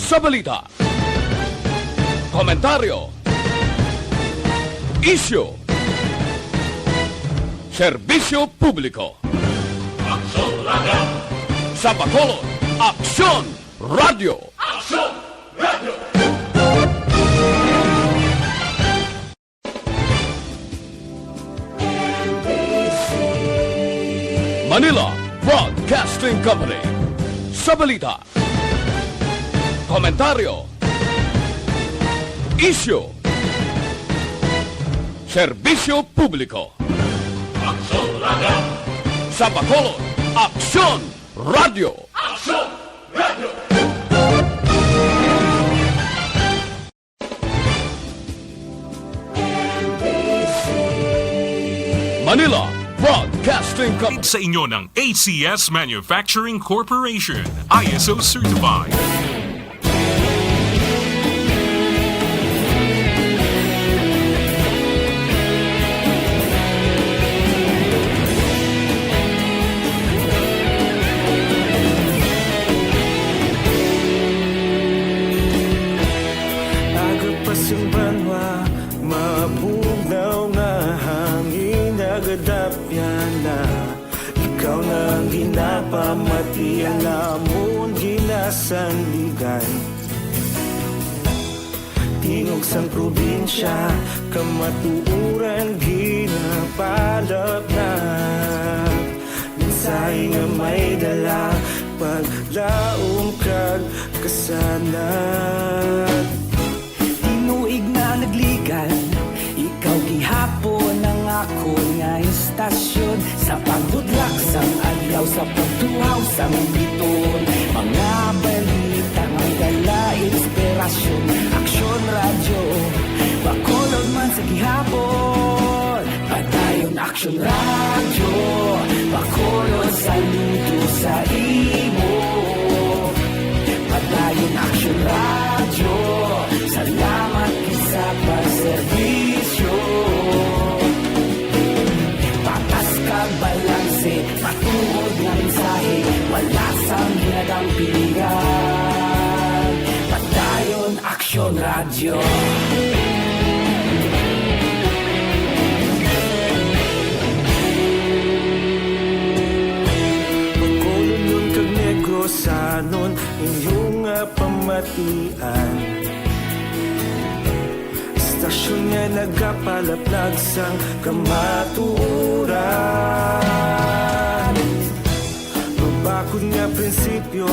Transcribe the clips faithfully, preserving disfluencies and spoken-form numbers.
Sa balita, komentaryo, isyu, serbisyo publiko. Aksyon Radio. Sa Bacolod, Aksyon Radio. Aksyon Radio. Manila Broadcasting Company. Sa balita, komentaryo, isyu, serbisyo publiko. Aksyon Radio. Sa Bacolod, Aksyon Radio. Aksyon Radio. Manila Broadcasting Company. Sa inyo ng A C S Manufacturing Corporation, I S O certified. Aga pa sing banwa, mabugnaw nga hangin nagadapyan na. Ikaw na ang ginapamati, ang amon ginasandigan. Tingog sang probinsya, kamatuoran ginapalapnap. Mensahe nga may dala, paglaom kag kasanag. Tinuig na nagligan, ikaw gihapon ang akon nga istasyon. Sa pagbudlak sang adlaw, sa pagtuhaw sang biton, mga balita may dala inspirasyon. Aksyon Radyo, Bacolod man sa gihapon. Padayon Aksyon Radyo, Bacolod saludo sa imo. Padayon Aksyon Radyo, salamat gid sa pagserbisyo. Patas kag balanse, matuod nga mensahe, wala sang ginadampigan. Padayon Aksyon Radyo. Bacolodnon kag Negrosanon, inyo nga pamatian. Istasyon nga nagapalaplag sang kamatuoran. Mabakod nga prinsipyo,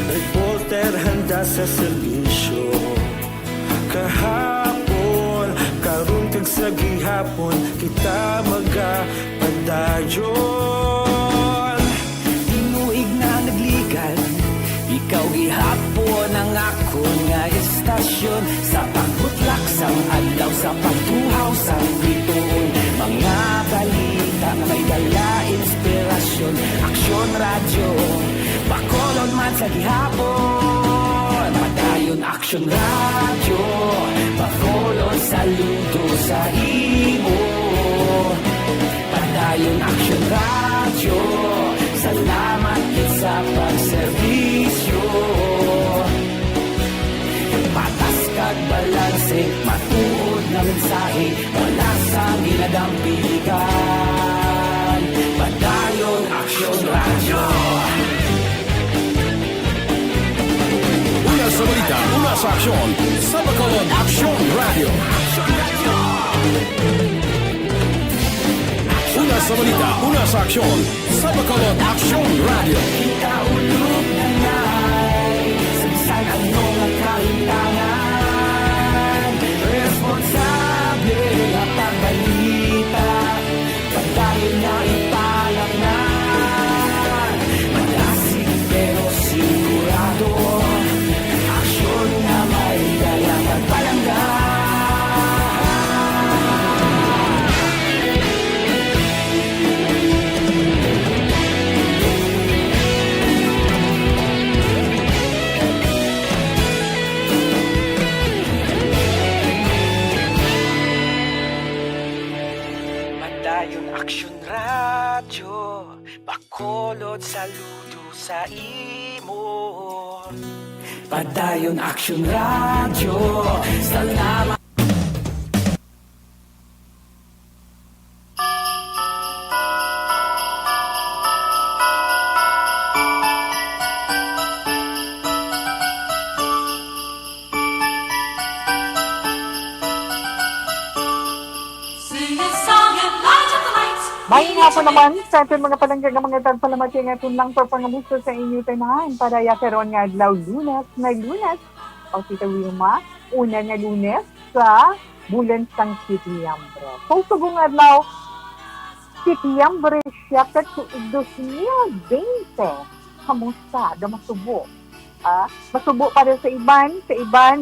reporter handa sa serbisyo. Kahapon, karon kag sa gihapon, kita magapadayon. Tinuig na nagligan, ikaw gihapon ang akon nga istasyon. Sa pagbutlak sang adlaw, sa pagtuhaw sang bituon, mga balita nga may dala inspirasyon. Aksyon Radyo, Bacolod man sa gihapon. Padayon Aksyon Radyo, Bacolod saludo sa imo. Padayon Aksyon Radyo, salamat gid sa pagserbisyo. Patas kag balanse, matuod nga mensahe, wala sang ginadampigan. Padayon Aksyon Radyo. Una sa balita, una sa aksyon, sa Bacolod Aksyon Radyo. Una sa balita, una sa aksyon, sa Bacolod Aksyon Radyo. Kita ulog na ngay, sa bisan ano nga kahimtangan, responsable nga pagbalita. Padayon nga ipalapngan, madasig pero sigurado. Aksyon nga may dala kag palangga. Padayon Aksyon Radyo, Bacolod saludo sa imo. Padayon Action Radio. Salamat. Maayong hapon naman sa aton mga palangga nga mga tagpalamati, nga aton lang pagpangamusta sa inyo tanan para ya karon nga adlaw, Lunes na Lunes. O, Tita Wilma, una nga Lunes sa bulan sang Setyembre. So, subong adlaw, Setyembre siya ka tuig dos mil bente. Kamusta? Da masubo? Ah, masubo para sa iban, sa iban,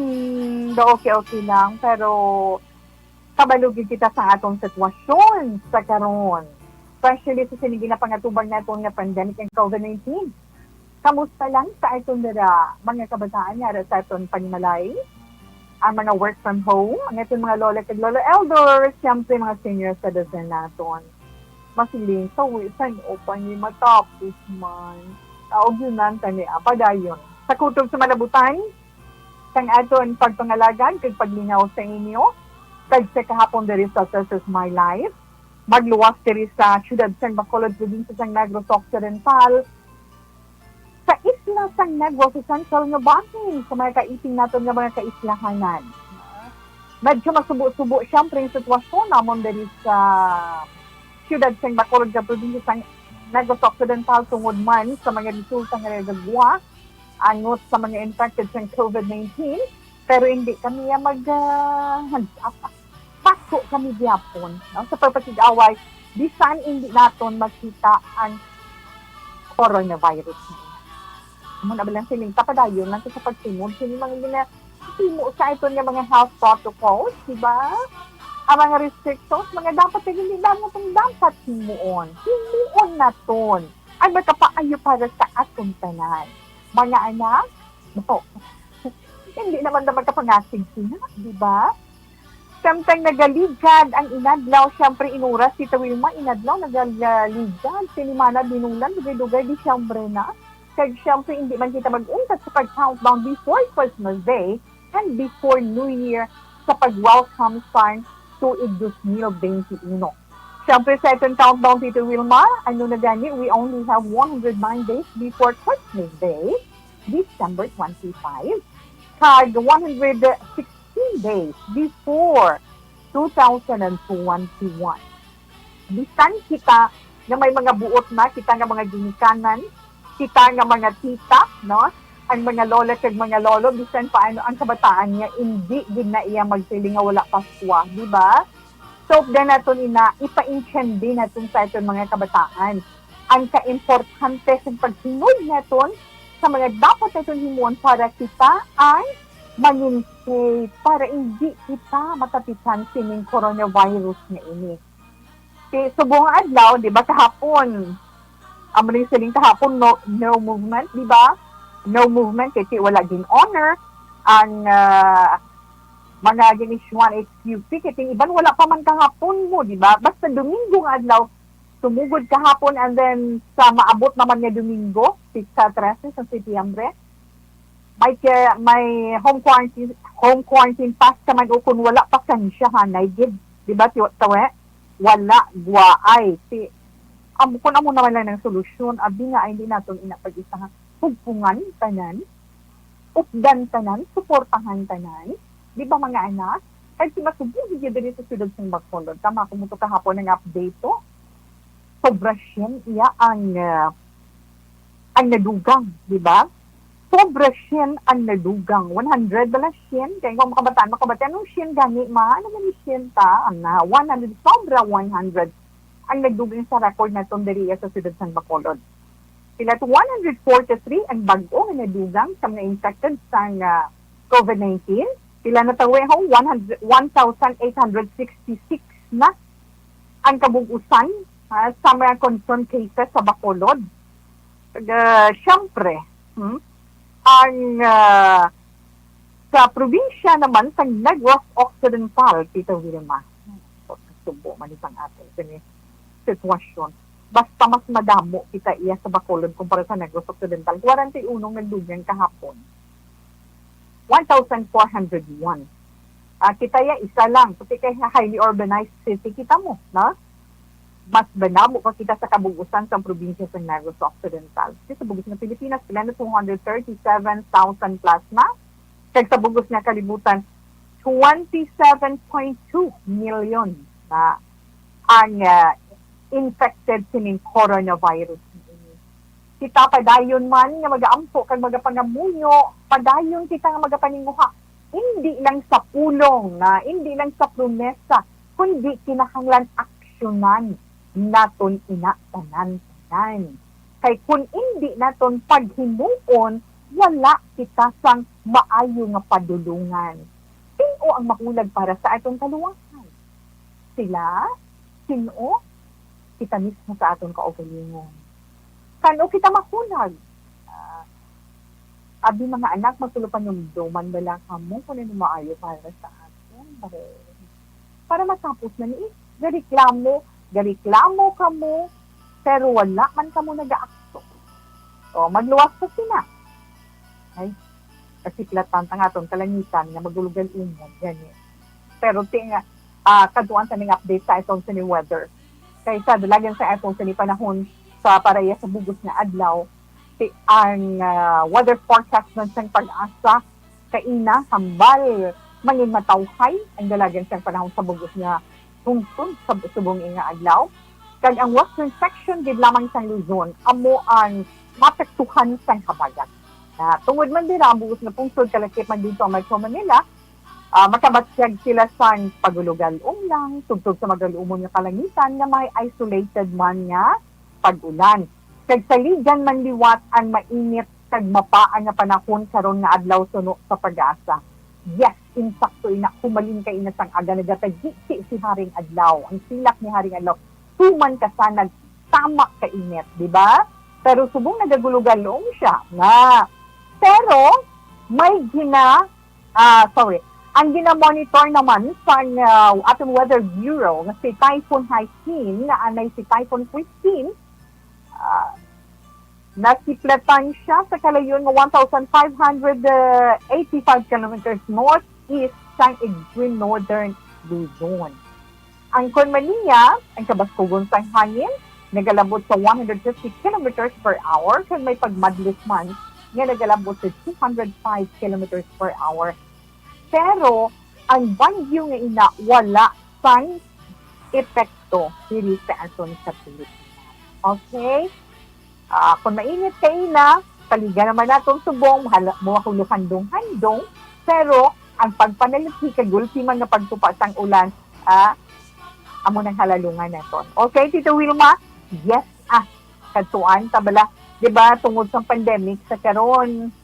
da okay-okay lang, pero kabalo gid kita sa aton sitwasyon sa karon, especially sa sini ginapangatubang naton nga pandemic ang covid nineteen. Kamusta lang sa aton dira, mga kabataan, nga ara sa aton panimalay? Ang mga work from home, ang aton mga lola kag lolo, elders, siyempre mga senior citizen naton. Masiling, sa wi-, san-o pa ni matapos man? Taog yun lang kani, ah, padayon. Sa kutob sa malabutan, sang aton pagpangalagad kag paglingaw sa inyo, kag sa kahapon diri sa This Is My Life, magluwas diri sa siyudad sang Bacolod, probinsya sang Negros Occidental, sa isla sang Negros sa sentral nga bahin, sa mga kaiping naton nga mga kaislahanan. Medyo masubo-subo, siyempre, ang sitwasyon namon diri sa siyudad sang Bacolod, sa probinsya sang Negros Occidental, tungod man sa mga resulta nga nagagwa angot sa mga infected sang covid nineteen, pero hindi kami ya mag, ah, mag-, apa, paso kami gyapon, no, sa pagpakig-away, bisan hindi naton makita ang coronavirus. Amo na ba lang siling, tapadayon lang sa pagsunod sini mga ginahimo sa aton nga mga health protocols, di ba? Ang mga restrictions, mga dapat kag hindi naton dapat himuon. Himuon naton ang makapaayo para sa aton tanan. Mga anak, no. Hindi naman na magkapangasig sila, di ba? Samtang nagaligad ang inadlaw, siyempre, inuras, Tita Wilma, inadlaw, nagaligad. Sinimana, binulan, dugay-dugay, Disyembre na. Kag siyempre, hindi man kita mag-untat sa pag-countdown before Christmas Day and before New Year sa pag-welcome sang tuig dos mil bente uno. Siyempre, sa aton countdown, Tita Wilma, ano na gani, we only have one hundred nine days before Christmas Day, December twenty-five, kag one hundred sixteen days before two thousand and twenty-one. Bisan kita nga may mga buot na, kita nga mga ginikanan, kita nga mga tita, no? Ang mga lola kag mga lolo, bisan pa ano ang kabataan niya, indi gid na iya magsiling nga wala Paskwa, di ba? So, updan naton ina, ipaintindi naton sa aton mga kabataan ang kaimportante sa pagsunod naton sa mga dapat naton himuon para kita ang mangin safe, para indi kita matapitan sining coronavirus nga ini. Kay subong nga adlaw, di ba, kahapon, amo ning siling kahapon, no, no movement, di ba? No movement, kay ti wala gin-honor ang, ah, mga gin-issuean H Q P, kay ting iban wala pa man kahapon mo, di ba? Basta Domingo nga adlaw, sumugod kahapon, and then sa maabot naman nga Domingo, petsa trese sa Setyembre, may, ke-, may home quarantine, home quarantine pass ka man o kung wala, pasensya, hanay gid. Di ba, tiwa-, tawe? Wala, gwaay. Si, am-, kung amo naman lang ang solusyon, abi nga, ay, hindi naton ina pag-isa nga hugpungan tanan, updan tanan, suportahan tanan. Di ba, mga anak? Kay si masubo gid diri sa siyudad sang Bacolod. Tama ko mo to kahapon ang update to. Sobra siyam iya ang, ah, ang nadugang, di ba? Sobra siyam ang nadugang. One hundred bala siyam. Kay kung makabataan, makabati, anong siyam gani, ma? Ano man ni siyam ta? Ang na, one hundred, sobra one hundred ang nadugang sa record naton diri sa siyudad sang Bacolod. Sila to one hundred forty-three ang bag-o nga nadugang sa mga infected sang, ah, covid nineteen. Sila na tawi ho, one hundred, one thousand eight hundred sixty-six na ang kabug-usan, ah, sa mga confirmed cases sa Bacolod. Kag, ah, siyempre, hmm, ang, ah, sa probinsya naman sa Negros Occidental, Tita Wilma. Subo man isang aton sini sitwasyon. Basta mas madamo kita iya sa Bacolod kumpara sa Negros Occidental. Kwarenta y uno ang nagdugang kahapon. one thousand four hundred one. Ah, kita ya, isa lang. Kasi kay highly urbanized city kita mo, no? Mas banabo pa kita sa kabug-usan sa probinsya sa Negros Occidental. Kasi sa bug-os nga Pilipinas, pila na, two hundred thirty-seven thousand plus na. Kag sa bug-os nga kalibutan, twenty-seven point two million na ang, ah, infected sining coronavirus. Kita padayon man nga magaampo kag magapangamuyo, padayon kita nga magapaninguha, hindi lang sa pulong na, hindi lang sa promesa, kundi kinahanglan aksyonan naton ina tanan-tanan. Kay kun hindi naton paghimuon, wala kita sang maayo nga padulungan. Sin-o ang mahulag para sa aton kaluwasan? Sila? Sin-o? Kita mismo sa aton kaugalingon. Kan-o kita mahulag? Ah, abi, mga anak, magtulopanumdoman bala kamo kung ano maayo para sa aton, pare. Para matapos na ni, gareklamo, gareklamo kamo, pero wala man kamo nagaaksyon. O, magluwas pa sila. Ay, kasiplatan ang aton kalangitan nga magulugal-umon, gani. Pero ti nga, ah, kadtuan sa ning update sa aton sini weather. Kay sa dalagan sa aton sini panahon sa paraya sa bug-os nga adlaw, ti ang, ah, weather forecast man sang PAGASA kaina, hambal manginmatawhay ang dalagan sang panahon sa bug-os nga hungtod sa subong nga adlaw. Kag ang western section gid lamang sang Luzon amo ang maapektuhan sang habagat. Na tungod man dira ang bug-os nga pungsod, kalakip man didto ang Metro Manila, ah, makabatyag sila sang pagulugal-om lang tubtob sa magaluumon nga kalangitan nga may isolated man nga pag-ulan. Kag saligan man liwat ang mainit kag mapaa nga panahon karon nga adlaw, suno sa PAGASA. Yes, insakto ina, humalin kay ina sang aga nagatagisi si Haring Adlaw, ang silak ni Haring Adlaw, tuman ka sa nagtamak ka init, di ba? Pero subong nagagulugalong siya na. Pero may gina, ah, sorry, ang gina-monitor naman sang, ah, aton Weather Bureau nga si Typhoon Haikeen, nga anay si Typhoon Christine, ah, nasiplatan siya sa kalayon nga one thousand five hundred eighty-five kilometers northeast sang extreme northern Luzon. Ang Conmania, ang kabaskugon sang hangin, nagalabot sa one hundred fifty kilometers per hour, kag may pagmadlis man nga nagalabot sa two hundred five kilometers per hour. Pero ang bagyo nga ina wala sang epekto diri sa aton sa Pilipinas. Okay? Ah, kung mainit kay ina, saligan naman naton subong, mahala-, mahulo-handong-handong, pero ang pagpanalithi kag gulti man nga pagtupa sang ulan, ah, amo nang halalungan naton. Okay, Tito Wilma? Yes, ah, kadtuan ta bala, di ba, tungod sa pandemic sa karon,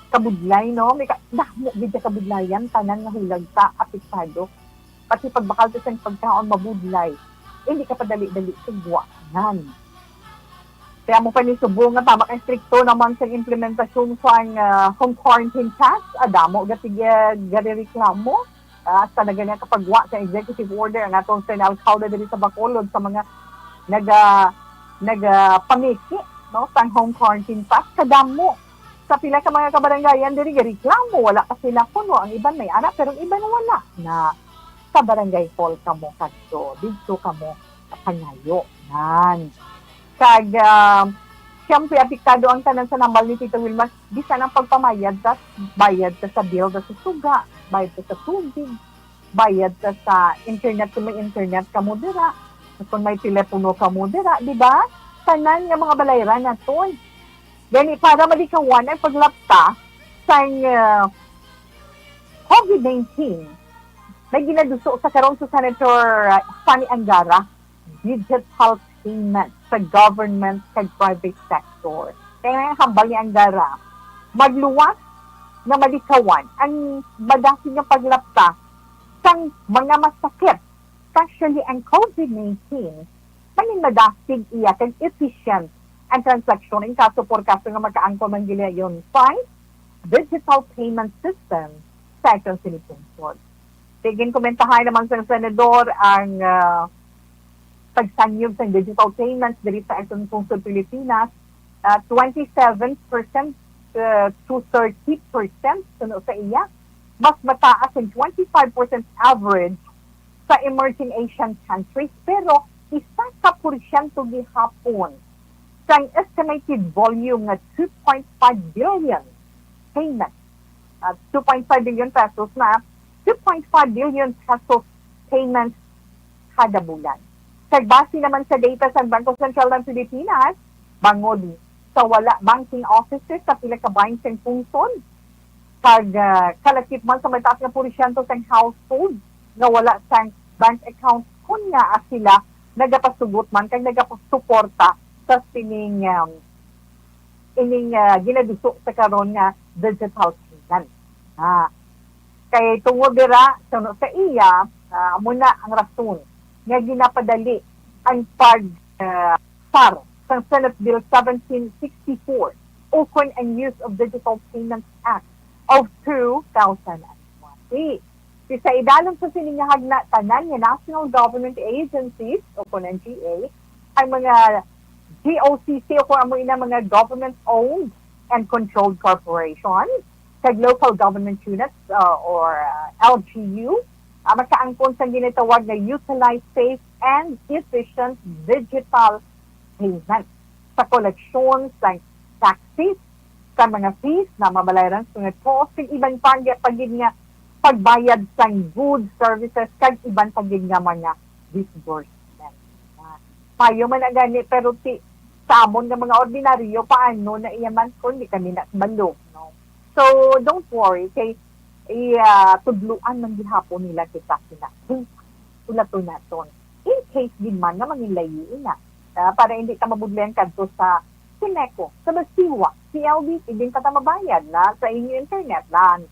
kabudlay, no? May ka-, damo gid ka kabudlayan, tanan nga hulag ta apektado. Pati pagbakal ta sang pagkaon mabudlay. Hindi ka padali-dali tugwanan. Kaya mo pa ni subong nga tama kay strikto naman sa implementasyon sang, ah, home quarantine pass, adamo gati, ah, garireklamo. Ah, sa naganyan kapagwa sa executive order ang atong sen alcalde diri sa Bacolod sa mga naga-, nagapamiki, no, sang home quarantine pass. Kadamo sa pila ka mga kabarangayan diri gareklamo, wala pa sila kuno. Ang iban may ana, pero ang iban wala na. Sa barangay hall kamo kadto, didto kamo pangayo. Nan. Kag, ah, siyempre, apektado ang tanan sa nambal ni Tito Wilma. Bisan ang pagpamayad sa, bayad ka sa bill, sa suga, bayad ka sa tubig, bayad ka sa internet, kung may internet kamo dira, kung may telepono kamo dira, di ba? Tanan nga mga balayran naton. Gani, para malikawan ang paglapta sang, ah, covid nineteen, may ginaduso sa karon sa Senator, ah, Sonny Angara, digital payment sa government kag private sector. Kaya nga hambal ni Angara, magluwas nga malikawan ang madasig nga paglapta sang mga masakit, especially ang covid nineteen, maning madasig iya kag efficient ang transaksyon in kaso por kaso nga makaangkon man gila yon sang digital payment system sa aton sini pungsod. Tigin komentahay naman sa senador ang, ah, pagsanyog sa digital payments diri sa aton pungsod Pilipinas, ah, twenty-seven percent uh, to thirty percent suno sa iya. Mas mataas ang twenty-five percent average sa emerging Asian countries, pero isa ka porsyento gihapon sang estimated volume nga two point five billion payment, uh, two point five billion pesos na, two point five billion pesos payments kada bulan. Kag base naman sa data sa Bangko Sentral ng Pilipinas, bangod sa wala banking offices sa pila ka bahin sang pungsod, kag, ah, kalakip man sa mataas nga porsyento sang household nga wala sang bank account, kon ngaa sila nagapasugot man kag nagapasuporta sa sining, um, ining, ah, ginaduso sa karon nga digital payment. Ah, kay tungod dira, suno sa iya, ah, amo na ang rason nga ginapadali ang pag, ah, sar sang Senate Bill seventeen sixty-four, ukon ang Use of Digital Payments Act of two thousand twenty. Sa idalom sa sini nga hagna, tanan nga national government agencies, ukon N G A, ang mga G O C C, ukon amo ina mga government-owned and controlled corporations, kag local government units, uh, or, uh, L G U, uh, makaangkon sang ginatawag nga utilize safe and efficient digital payment sa koleksyon sang taxes, sa mga fees na mabayaran sa mga tolls, kag iban pa nga pa gid nga pagbayad sang goods, services, kag iban pa gid nga mga disbursement. Ah, maayo man ang gani, pero ti, sa amon nga mga ordinaryo, paano na iya man kung di kami nakabalo, no? So, don't worry, kay iya, tudloan man gihapon nila kita sina. Ulaton naton. In case gid man nga manginlayi ina, ah, para hindi ta mabudlayan kadto sa Simeco, sa Basiwa, C L B C, din pa ta mabayad na sa inyo internet lan.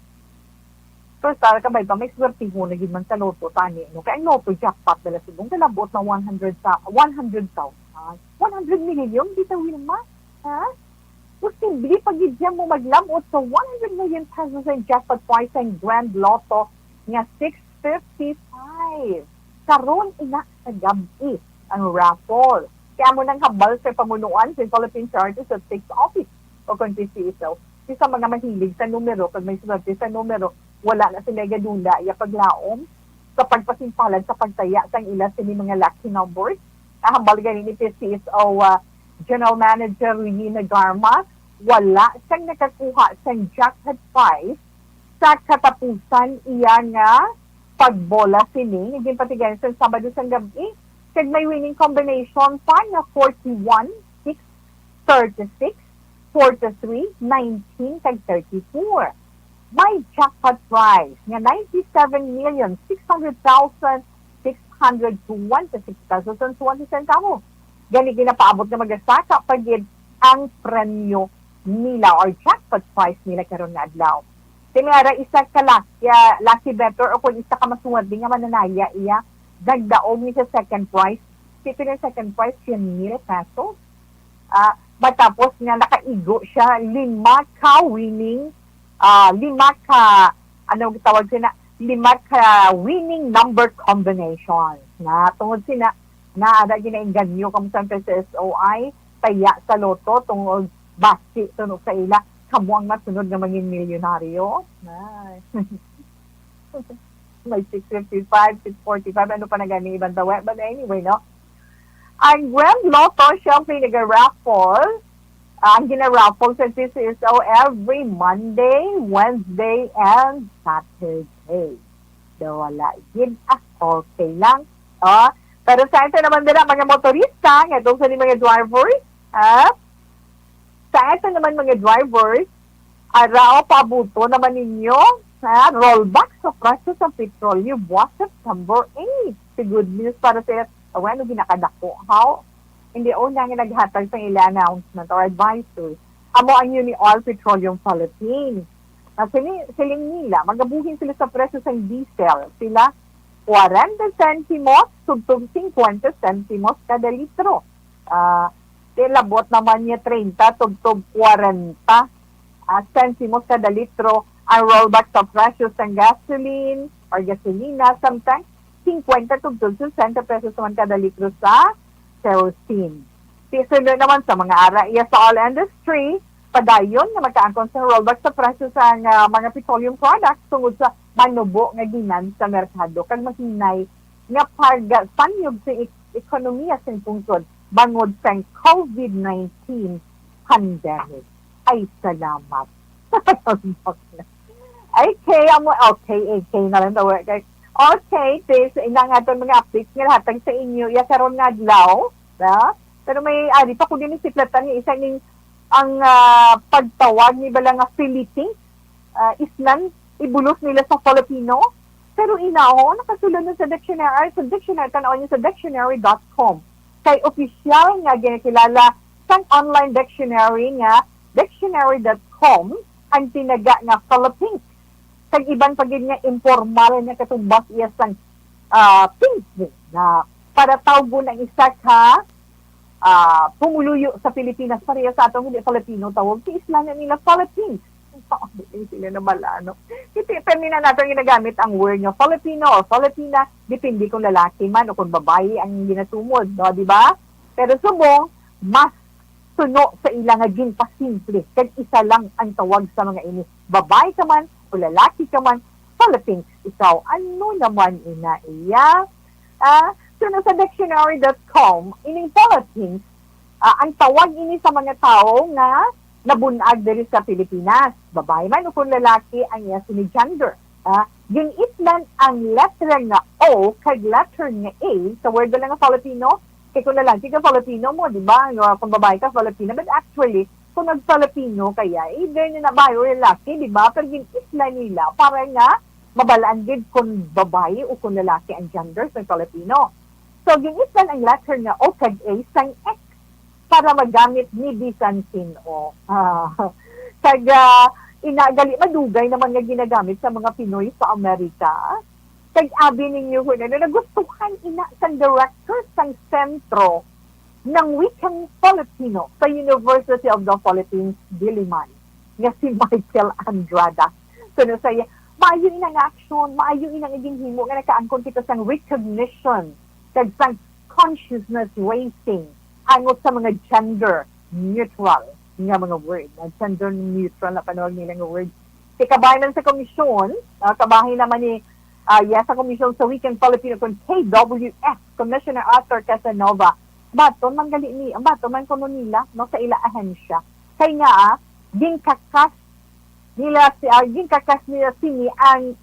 Pero sa kabay pa, may swertiho na gid man sa lotto tani, no? Kay ang lotto jackpot nila subong kalabot na one hundred sa, one hundred thousand. One hundred million, bitaw, Wilma? Ha? Posible pa gid siya mo maglabot sa one hundred million pesos ang jackpot prize sa Grand Lotto nga six fifty-five. Karon ina sa gab-i ang raffle. Kaya mo nang habal sa pamunuan sa Philippine Charity Statistics Office o kung P C S O. Sa mga mahilig sa numero, kag may swerte sa numero, wala na sila gadula iya paglaom sa pagpasimpalad sa pagtaya sang ila sini mga lucky numbers. Nahambal gani ni P C S O, ah, General Manager Rina Garma, wala sang nakakuha sang jackpot prize sa katapusan iya nga pagbola sini nga ginpatigayon sa Sabado sang gab-i, kag may winning combination pa nga forty-one, six, thirty-six, forty-three, nineteen, kag thirty-four. May jackpot prize nga ninety-seven million six hundred thousand six hundred twenty-six pesos and twenty centavos. Gani ginapaabot nga magasaka pa gid ang premyo nila or jackpot prize nila karon nga adlaw. Kini ara isa ka luck-, ah, lucky better o kung isa ka maswerte nga mananaya iya, nagdaog ni sa second prize. Pito ni second prize, cien mil pesos. Ah, matapos nga nakaigo siya, lima ka winning, ah, lima ka, ano tawag sina, lima ka winning number combination. Na tungod sina, na ada ginaengganyo kamo sa P C S O I, taya sa lotto, tungod basi suno sa ila, kamo ang masunod nga mangin milyonaryo. Ay. May six fifty-five, six forty-five, ano pa na gani iban tawe? But anyway, no? Ang Grand Lotto, siya ang pinag-raffle. Ah, ang gina-raffle sa P C S O every Monday, Wednesday, and Saturday. Do, wala gid. Ah, okay lang. Oh, pero sa ito naman dira, mga motorista, nga itong sa mga drivers, ah, sa ito naman, mga drivers, ara, o, paabuto naman ninyo, ha, rollback sa presyo sa petrolyo buwas September eight. Si good news para sa, ah, ano, ginakadako, how? Hindi, o, nga naghatag sa ila announcement or advisory. Amo ang Uni Oil Petroleum Philippines. Na sini-, siling nila, magabuhin sila sa presyo sa diesel. Sila, kwarenta sentimos, tubtob singkwenta sentimos kada litro. Ah, di labot naman niya treinta, tubtob kwarenta, ah, sentimos kada litro ang rollback sa presyo sang gasoline or gasolina, samtang singkwenta tubtob sesenta pesos naman kada litro sa kerosene. Suno naman sa mga ara iya sa oil industry, padayon nga makaangkon sa rollback sa presyo sa nga mga petroleum products tungod sa manubo nga demand sa merkado kag mahinay nga pagsanyog sa ek-, ekonomiya sa pungsod bangod sang covid nineteen pandemic. Ay, salamat. Okay, amo, okay, okay na lang daw, okay. Okay, this, ina nga aton mga updates nga hatag sa inyo, iya karon nga adlaw, na? Pero may, ari pa ko din siplatan nga isa ning, ang, ah, pagtawag ni bala nga Philippines, ah, isnan, ibulos nila sa Filipino. Pero inaho, nakasulod na sa dictionary, sa dictionary, tan-aw niyo sa dictionary dot com. Kay opisyal nga ginakilala sang online dictionary nga dictionary dot com ang tinaga nga Philippines. Kag iban pa gid nga informal nga katumbas iya sang, ah, pink na para tawgon ang isa ka, ah, pumuluyo sa Pilipinas. Pareha sa atong hindi Filipino tawag, si isla na nila Philippines. Hindi sila nabala, no? Kasi termina nato ang ginagamit ang word nga Filipino or Filipina, depende kung lalaki man o kung babayi ang ginatumod, no? Di ba? Pero subong, mas suno sa ila nga ginpasimple, kag isa lang ang tawag sa mga ini. Babayi ka man o lalaki ka man, Philippines ikaw. Ano naman ina iya? Ah, suno sa dictionary dot com, ining Philippines, ah, ang tawag ini sa mga tawo nga nabun-ag diri sa Pilipinas. Babayi man o kung lalaki ang iya sini gender. Ah, gin-islan ang letra nga O kag letter nga A sa word lang nga Filipino. Kay kung lalaki ka, Filipino mo, di ba? Nga kung babayi ka, Filipina. But actually, kung nag-Filipino kaya, either na babayi o lalaki, di ba? Pero gin-islan nila para nga mabalaan gid kung babayi o kung lalaki ang gender sa Filipino. So, gin-islan ang letter nga O kag A sang X para magamit ni bisan sin-o. Ah, kag, ah, ina gali madugay naman nga ginagamit sa mga Pinoy sa Amerika. Kag abi ninyo, Julian, na nagustuhan ina sang director sang Sentro ng Wikang Filipino sa University of the Philippines, Diliman, nga si Michael Andrada. So, na siya, maayo ina nga action, maayo ina nga ginhimo nga nakaangkon kita sang recognition kag sang consciousness raising angot sa mga gender neutral nga mga word. Nga gender neutral na panawag nila nga word. Si kabahin man sa komisyon, ah, kabahin naman ni, ah, iya sa komisyon sa Wikang Filipino kon K W F, Commissioner Arthur Casanova. Baton man gali ni, baton man kuno nila, no, sa ila ahensya. Kay nga, ah, ginkakas nila si, ah, ginkakas nila sini ang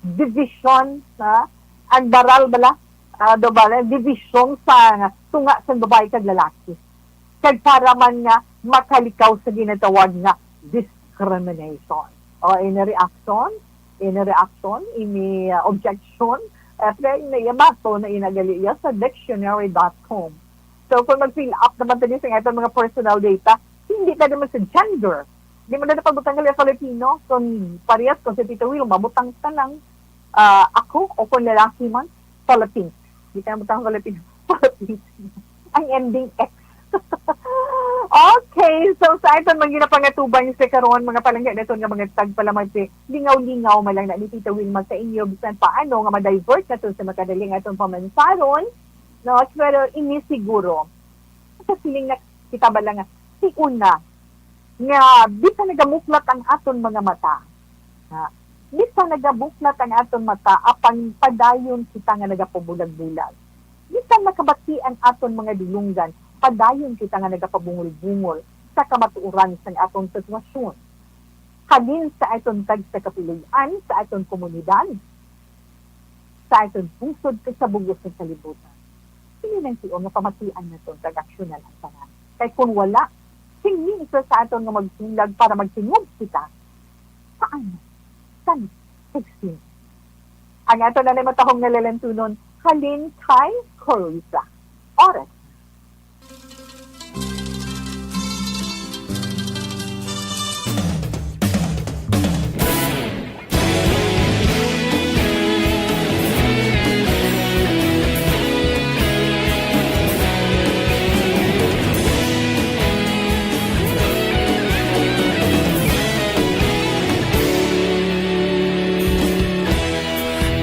division, ha? Ang baral bala, ah, do bala, division sa tunga sa babayi kag lalaki. Kag para man nga makalikaw sa ginatawag nga discrimination. O, any reaction? Any reaction? Any, ah, objection? Eh, pre, naiyabato na inagali iya sa dictionary dot com. So, kung mag-fill up naman tayo sa aton mga personal data, hindi ta naman sa gender. Di mo na napabutang ka lang Filipino. Kung parehas, kung si Tito Will, mabutang ka lang, ah, ako, o kung lalaki man, Philippines. Di ka na butang Filipino. Philippines. Ang ending X. Okay, so sa aton mga ginapangatuban sa karon, mga palangga naton nga mga tagpalamati, lingaw-lingaw man lang na ni Tito Wilma sa inyo, bisan paano nga ma-divert naton sa makadali nga aton pamansaron, no? Pero ini siguro, sa siling na kita ba lang nga, si una, nga bisan nagamuklat ang aton mga mata, ha? Bisan nagamuklat ang aton mata, apang padayon kita nga nagapabulag-bulag. Bisan makabati ang aton mga dulonggan, padayon kita nga nagapabungol-bungol sa kamatuoran sang aton sitwasyon. Halin sa aton tagsa kapuloy-an, sa aton komunidad, sa aton pungsod kag sa bug-os nga kalibutan. Ini lang tion nga pamatian naton kag aksyonan ang tanan. Kay kun wala, sing-o isa sa aton nga magbulag para magtingog kita? Paano? San? Kag sino? Ang aton na matahong nga lalantunon, halin kay Carissa. Oras.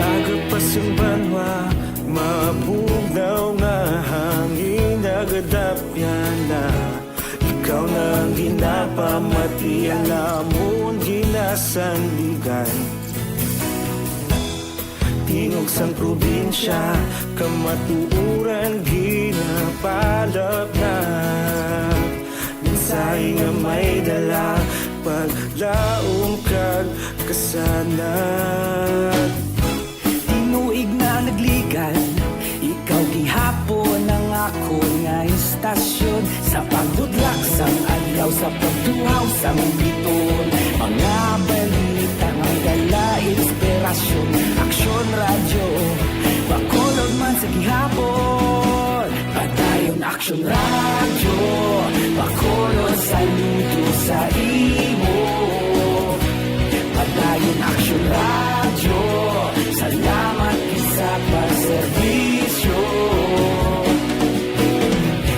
Aga pa sing banwa, mabugnaw nga hangin. Sandigan. Tingog sang probinsya, kamatuoran ginapalapnag. Mensahe nga may dala, paglaom kag kasanag. Tinuig na nagligan, ikaw gihapon ang akon nga istasyon. Sa pagbutlak sang adlaw, sa pagtuhaw sang biton, mga balita nga dala inspirasyon. Aksyon Radyo, Bacolod man sa gihapon. Padayon Aksyon Radyo, Bacolod, saludo sa imo. Padayon Aksyon Radyo, salamat sa pagserbisyo.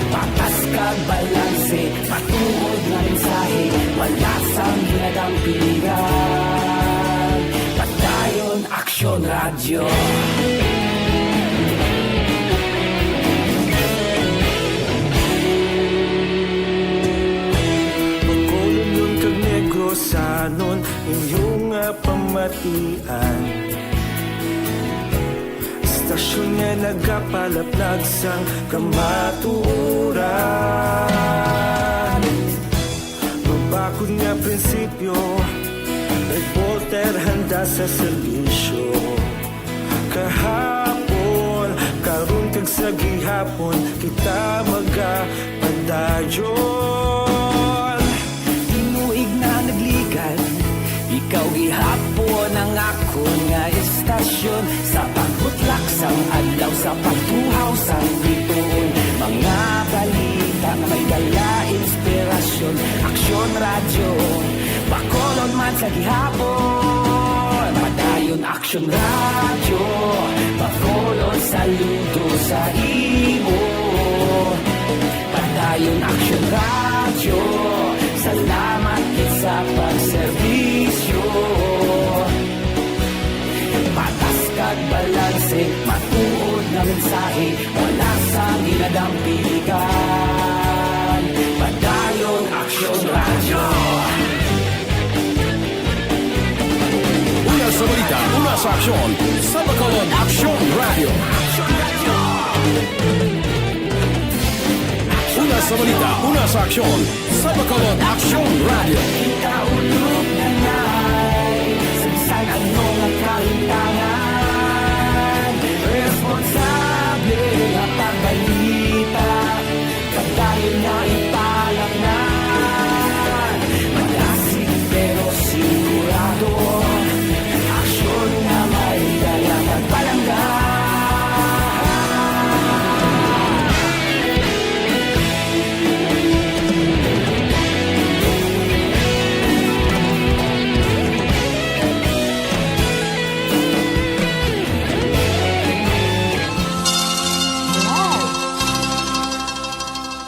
Patas kag balanse, matuod nga mensahe, wala sang ginadampigan. Padayon Aksyon Radyo. Bacolodnon kag Negrosanon, inyo nga pamatian. Istasyon nga nagapalaplag sang kamatuoran. Mabakod nga prinsipyo, reporter handa sa serbisyo. Kahapon, karon kag sa gihapon, kita magapadayon. Tinuig na nagligan, ikaw gihapon ang akon nga istasyon. Sa pagbutlak sang adlaw, sa pagtuhaw sang bituon, mga balita nga may dala inspirasyon. Aksyon Radyo, Bacolod man sa gihapon. Padayon Aksyon Radyo, Bacolod, saludo sa imo. Padayon Aksyon Radyo, salamat gid sa pagserbisyo. Patas kag balanse, matuod nga mensahe, wala sang ginadampigan. Padayon Aksyon Radyo. Una sa balita, una sa aksyon, sa Bacolod Aksyon Radyo. Una sa balita, una sa aksyon, sa Bacolod Aksyon Radyo. Kita ulog na na'y sa bisan ano nga kahintangan, responsable nga pagbalita. Padayon na ipalapnan, malasig pero sigurado. Aksyon nga may dala pagpalangga.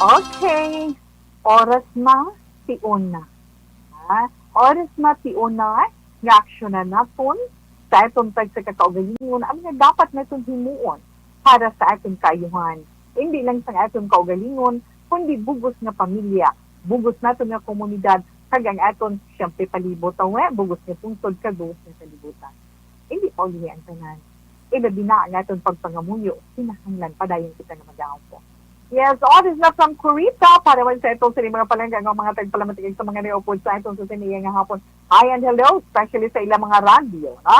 Okay. Oras na, tiuna. Ha? Oras na, tiuna nga aksyonan naton sa aton tagsa ka kaugalingon ang mga dapat naton himuon para sa aton kaayuhan. Hindi lang sa aton kaugalingon, kundi bugos nga pamilya, bugos naton nga komunidad, kag ang aton, siyempre, palibot, awe, bugos nga pungsod, kag bugos nga kalibutan. Hindi paulihi ang tanan. Ilabi na ang aton pagpangamuyo, kinahanglan padayon kita nga mag-ampo. Yes, all is not from Kurita para man sa itong sini mga palangga nga mga tagpalamatikig sa mga niupod sa itong sa sini nga hapon. Hi and hello, especially sa ilang mga radyo, no?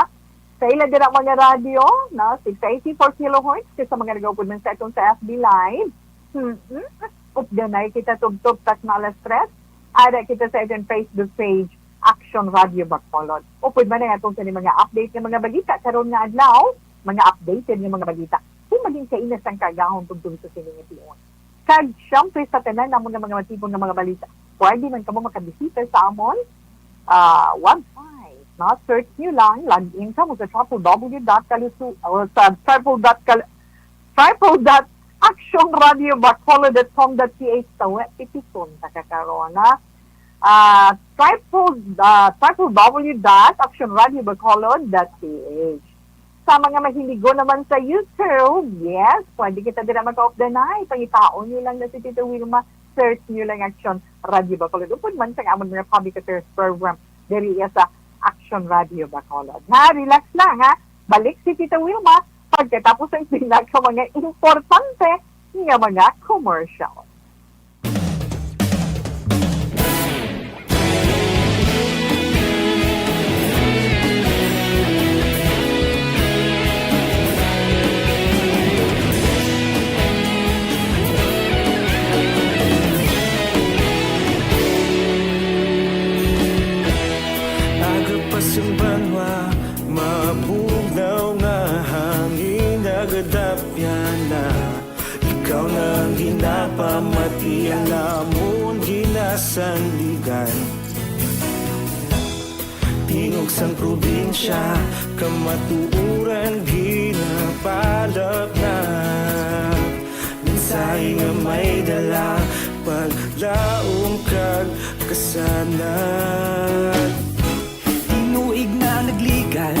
Sa ila dira mga radyo, no? Six eighty-four kilohertz, kay sa mga nagaupod man sa itong sa F B Live. Mm-mm. Updanay kita tubtob tas na alas tres. Ada kita sa aton Facebook page, Action Radio Bacolod. Upod man ang atong sa mga update nga mga balita karon nga adlaw, mga updated nga mga balita. Kung maging kainas ang kaagahon tubtob sa sini nga tion. Kag, siyempre, sa tanan namon nga mga matipon nga mga balita, pwede man kamo makabisita sa amon, ah, website, no? Search nyo lang, log in kamo sa triple W dot kalusu-, o sa triple dot kal-, triple dot action radio bacolod dot com dot P H sa web, tipiton ta ka karon, ha? Ah, triple, ah, triple W dot action radio bacolod dot P H. Sa mga mahiligon naman sa YouTube, yes, pwede kita dira makaupdanay. Pangitaon nyo lang na si Tito Wilma, search nyo lang Action Radio Bacolod. Upod man sa amon mga public affairs program diri iya sa Action Radio Bacolod. Ha, relax lang, ha? Balik si Tita Wilma pagkatapos ang pinaka mga importante nga mga commercial. Agapas ang banwa, mabugnaw nga hangin, nagadapya na. Ikaw na ang ginapamati, ang amon ginasandigan. Tingog sang probinsya, kamatuoran ginapalapnap. Mensahe nga may dala, paglaom kag kasanag. Tinuig na nagligan,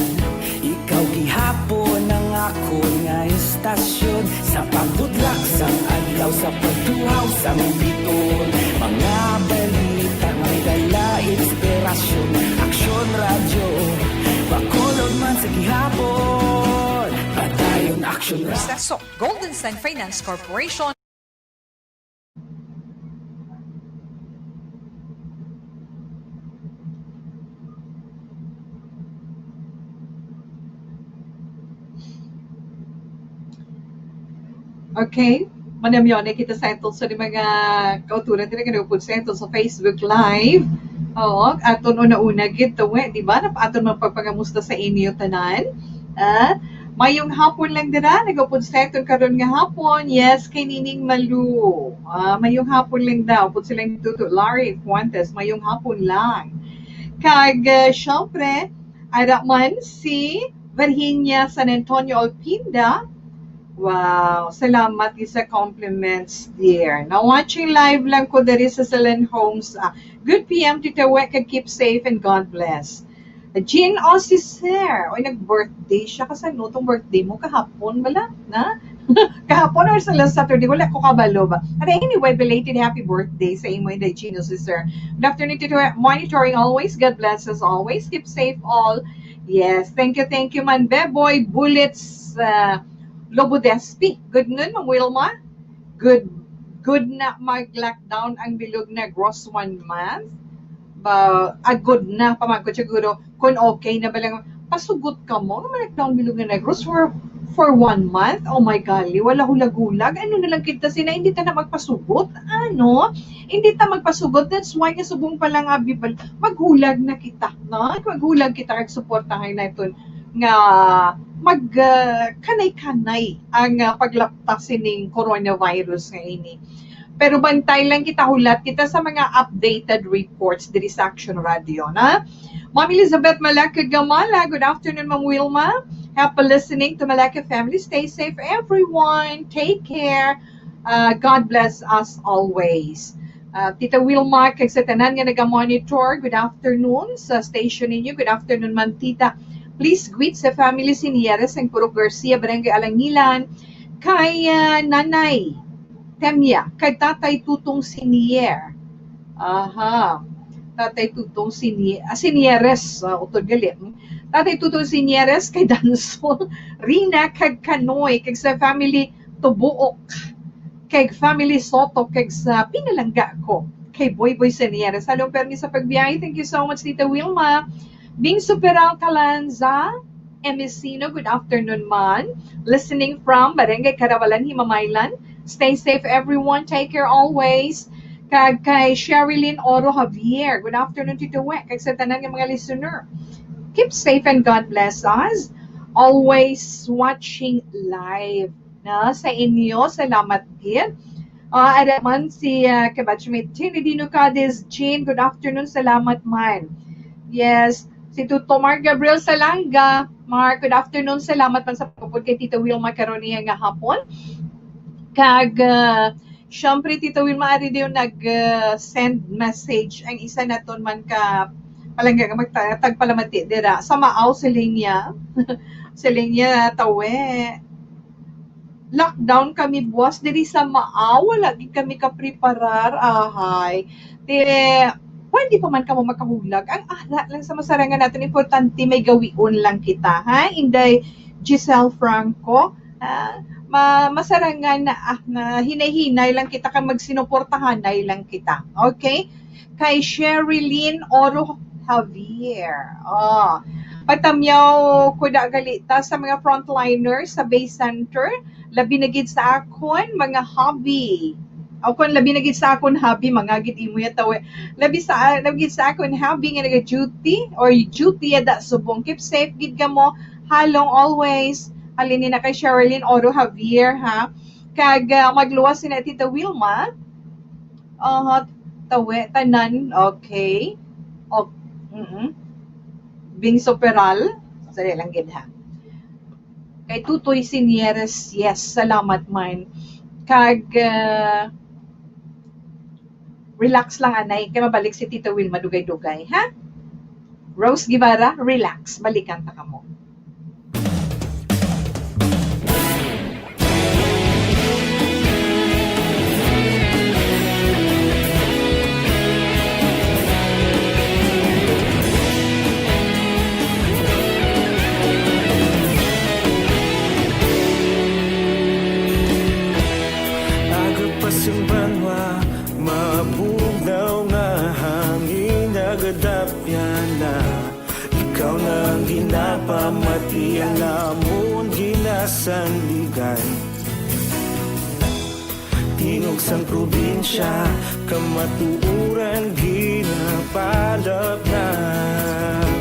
ikaw gihapon ang akon nga istasyon. Sa pagbudlak sang adlaw, sa pagtuhaw sang biton, mga balita may dala inspirasyon. Aksyon Radyo Bacolod man sa gihapon, padayon Aksyon Radyo. Proseso, Golden Sand Finance Corporation. Okay. Manamyone kita sa atong sa mga kauturan diri nga nagupod sa ato sa Facebook Live. Oo, aton una-una gid to, eh, di ba? Nap-, aton man pagpangamusta sa inyo tanan. Ah, mayong hapon lang dira, nagupod sa aton karon nga hapon. Yes, kay Nining Malu. Ah, mayong hapon lang daw. Pud sila ni Tuto Larry Fuentes, mayong hapon lang. Kag, ah, syempre, ara man si Virginia San Antonio Olpinda. Wow, salamat gid sa compliments, dear. Now, watching live lang ko diri sa Salen Homes. Ah, good P M, Tita Wek, kag keep safe and God bless. Jean Osicer, oy, nag-birthday siya. Kasano tong birthday mo? Kahapon bala? Na? Kahapon or sa last Saturday? Wala ko kabalo ba? But anyway, belated happy birthday sa imo, Inday Jean Osicer. Good afternoon, Tito. Monitoring always. God bless us always. Keep safe all. Yes, thank you, thank you man. Beboy Bullets, uh, Lobo Despi. Good noon, Ma'am Wilma. Good, good na mag-lockdown ang Bilog Negros one month. Ba, ah, good na, pamangkot siguro, kung okay na ba lang, pasugot ka mo, nga ma-lockdown Bilog Negros for, for one month? Oh my golly, wala hulag-hulag. Ano na lang kita, sina, hindi ta na magpasugot? Ano? Hindi ta magpasugot. That's why nga subong pa lang, abi, bal-, maghulag na kita, no? Maghulag kita, kag suportahan naton nga mag, ah, kanay-kanay ang, ah, paglapta sining coronavirus nga ini. Pero bantay lang kita, hulat kita sa mga updated reports diri sa Action Radio, na? Ma'am Elizabeth Malacca Gamala, good afternoon, Ma'am Wilma. Happy listening to Malacca family. Stay safe, everyone. Take care. Uh, God bless us always. Uh, Tita Wilma, kag sa tanan nga naga-monitor, good afternoon sa station ninyo. Good afternoon, Ma'am Tita. Please greet sa family Sinieres sang Purok Garcia, Barangay Alangilan, kay, ah, Nanay Temia, kag Tatay Tutong Sinier. Aha. Tatay Tutong Sini-, ah, Sinieres, ah, utod gali. Hmm. Tatay Tutong Sinieres, kay Dansol, Rina, kag Kanoy, kag sa family Tubuok, kag family Soto, kag sa pinalangga ko, kay Boy Boy Sinier. Sa long permi sa pagbiyahe, thank you so much, Tita Wilma. Bing Superal Calanza, Emesino, good afternoon man. Listening from Barangay Carabalan, Himamaylan. Stay safe, everyone. Take care always. Kag kay Sherilyn Oro Javier, good afternoon, Tito Wek. Kag sa tanan nga mga listener, keep safe and God bless us. Always watching live na sa inyo. Salamat gid. Ah, ada man si, ah, kabatchmate Trinidino Cadiz Jean. Good afternoon. Salamat man. Yes. Si Tuto Mark Gabriel Salanga. Mark, good afternoon. Salamat man sa pagpupod kay Tita Wilma karon niya nga hapon. Kag, ah, syempre, Tita Wilma, ari dayon nag, ah, send message ang isa naton man ka palangga nga magta-, tagpalamati dira. Sa Maaw, si Linya. Si Linya Tawe. Lockdown kami buwas diri sa Maaw, wala gid kami kapreparar, ahay. Ti, Pwede pa man kamo makahulag. Ang ara lang sa masarangan naton, importante may gawion lang kita, ha? Inday Giselle Franco, ha? Ma-, masarangan na, ah, na hinay-hinay lang kita kag magsinuportahanay lang kita. Okay? Kay Sherilyn Oro Javier. Oh. Pagtamyaw ko da gali ta sa mga frontliner sa Bay Center, labi na gid sa akon mga hobby. O kon labi na gid sa akon hobby, mga gid imo ya tawe. Labi sa, labi gid sa akon hobby nga naga-duty or duty yada subong. Keep safe gid kamo. Halong always. Halin ni na kay Sherilyn Oro Javier, ha. Kag, ah, magluwas sina Tita Wilma. Aha, tawe, tanan. Okay. O, mm-mm. Bing Soperal. Sali lang gid, ha. Kay Tutoy Sinieres, yes, salamat man. Kag, ah, relax lang, anay, kay mabalik si Tita Wilma dugay-dugay, ha? Rose Guevara, relax, balikan ta kamo. Aga pa sing banwa, mabugnaw nga hangin nagadapyan na. Ikaw na ang ginapamati, ang amon ginasandigan. Tingog sang probinsya, kamatuoran ginapalapnap.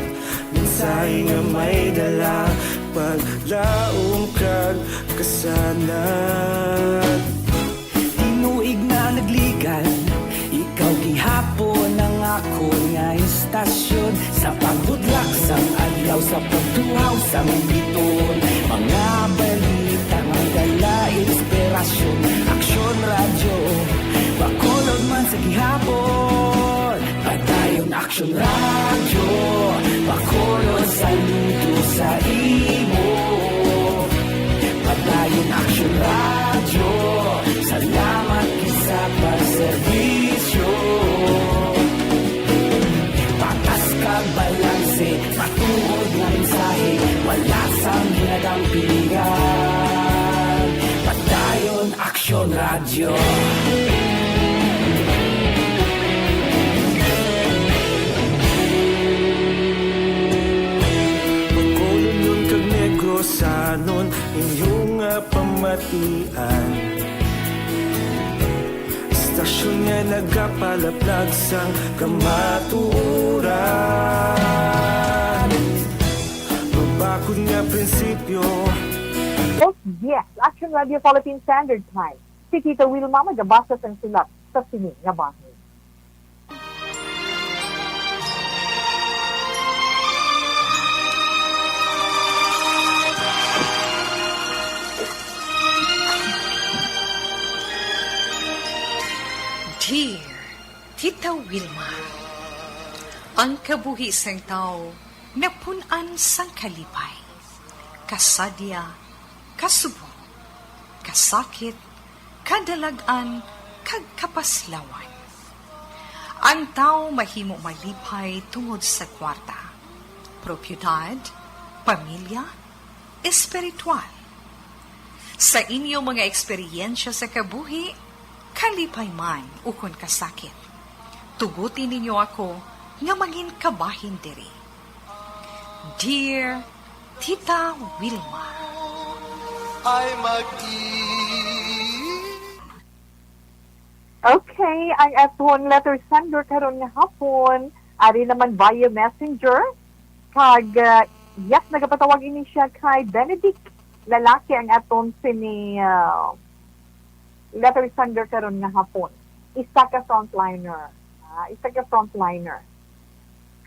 Mensahe nga may dala, paglaom kag kasanag. Tinuig na nagligan, ikaw gihapon ang akon nga istasyon. Sa pagbudlak sang adlaw, sa pagtuhaw sang biton, mga balita nga dala inspirasyon. Aksyon Radyo, Bacolod man sa gihapon. Padayon Aksyon Radyo, Bacolod, saludo sa imo. Padayon Aksyon Radyo, salamat gid sa pagserbisyo. Patas kag balanse, matuod nga mensahe, wala sang ginadampigan. Padayon Aksyon Radyo. Bacolod kag Negrosanon, inyo nga pamatian. Istasyon nga nagapalaplag sang kamatuoran. Mabakod nga prinsipyo. Yes, Action Radio Philippine Standard Time. Si Tita Wilma magabasa sang sulat sa sini nga bahin. Dear Tita Wilma, ang kabuhi sang tawo napun-an sang kalipay, kasadya, kasubong, kasakit, kadalag-an, kag kapaslawan. Ang tawo mahimo malipay tungod sa kwarta, propiedad, pamilya, espiritual. Sa inyo mga eksperyensya sa kabuhi, kalipay man ukon kasakit, tuguti ninyo ako nga mangin kabahin diri. Dear Tita Wilma. Ay mag-i- Okay, ang aton letter sender karon nga hapon, ari naman via messenger. Kag, uh, yes, nagapatawag ini siya kay Benedict. Lalaki ang aton sini, uh, letter sender karon nga hapon. Isa ka frontliner. Ah, isa ka frontliner.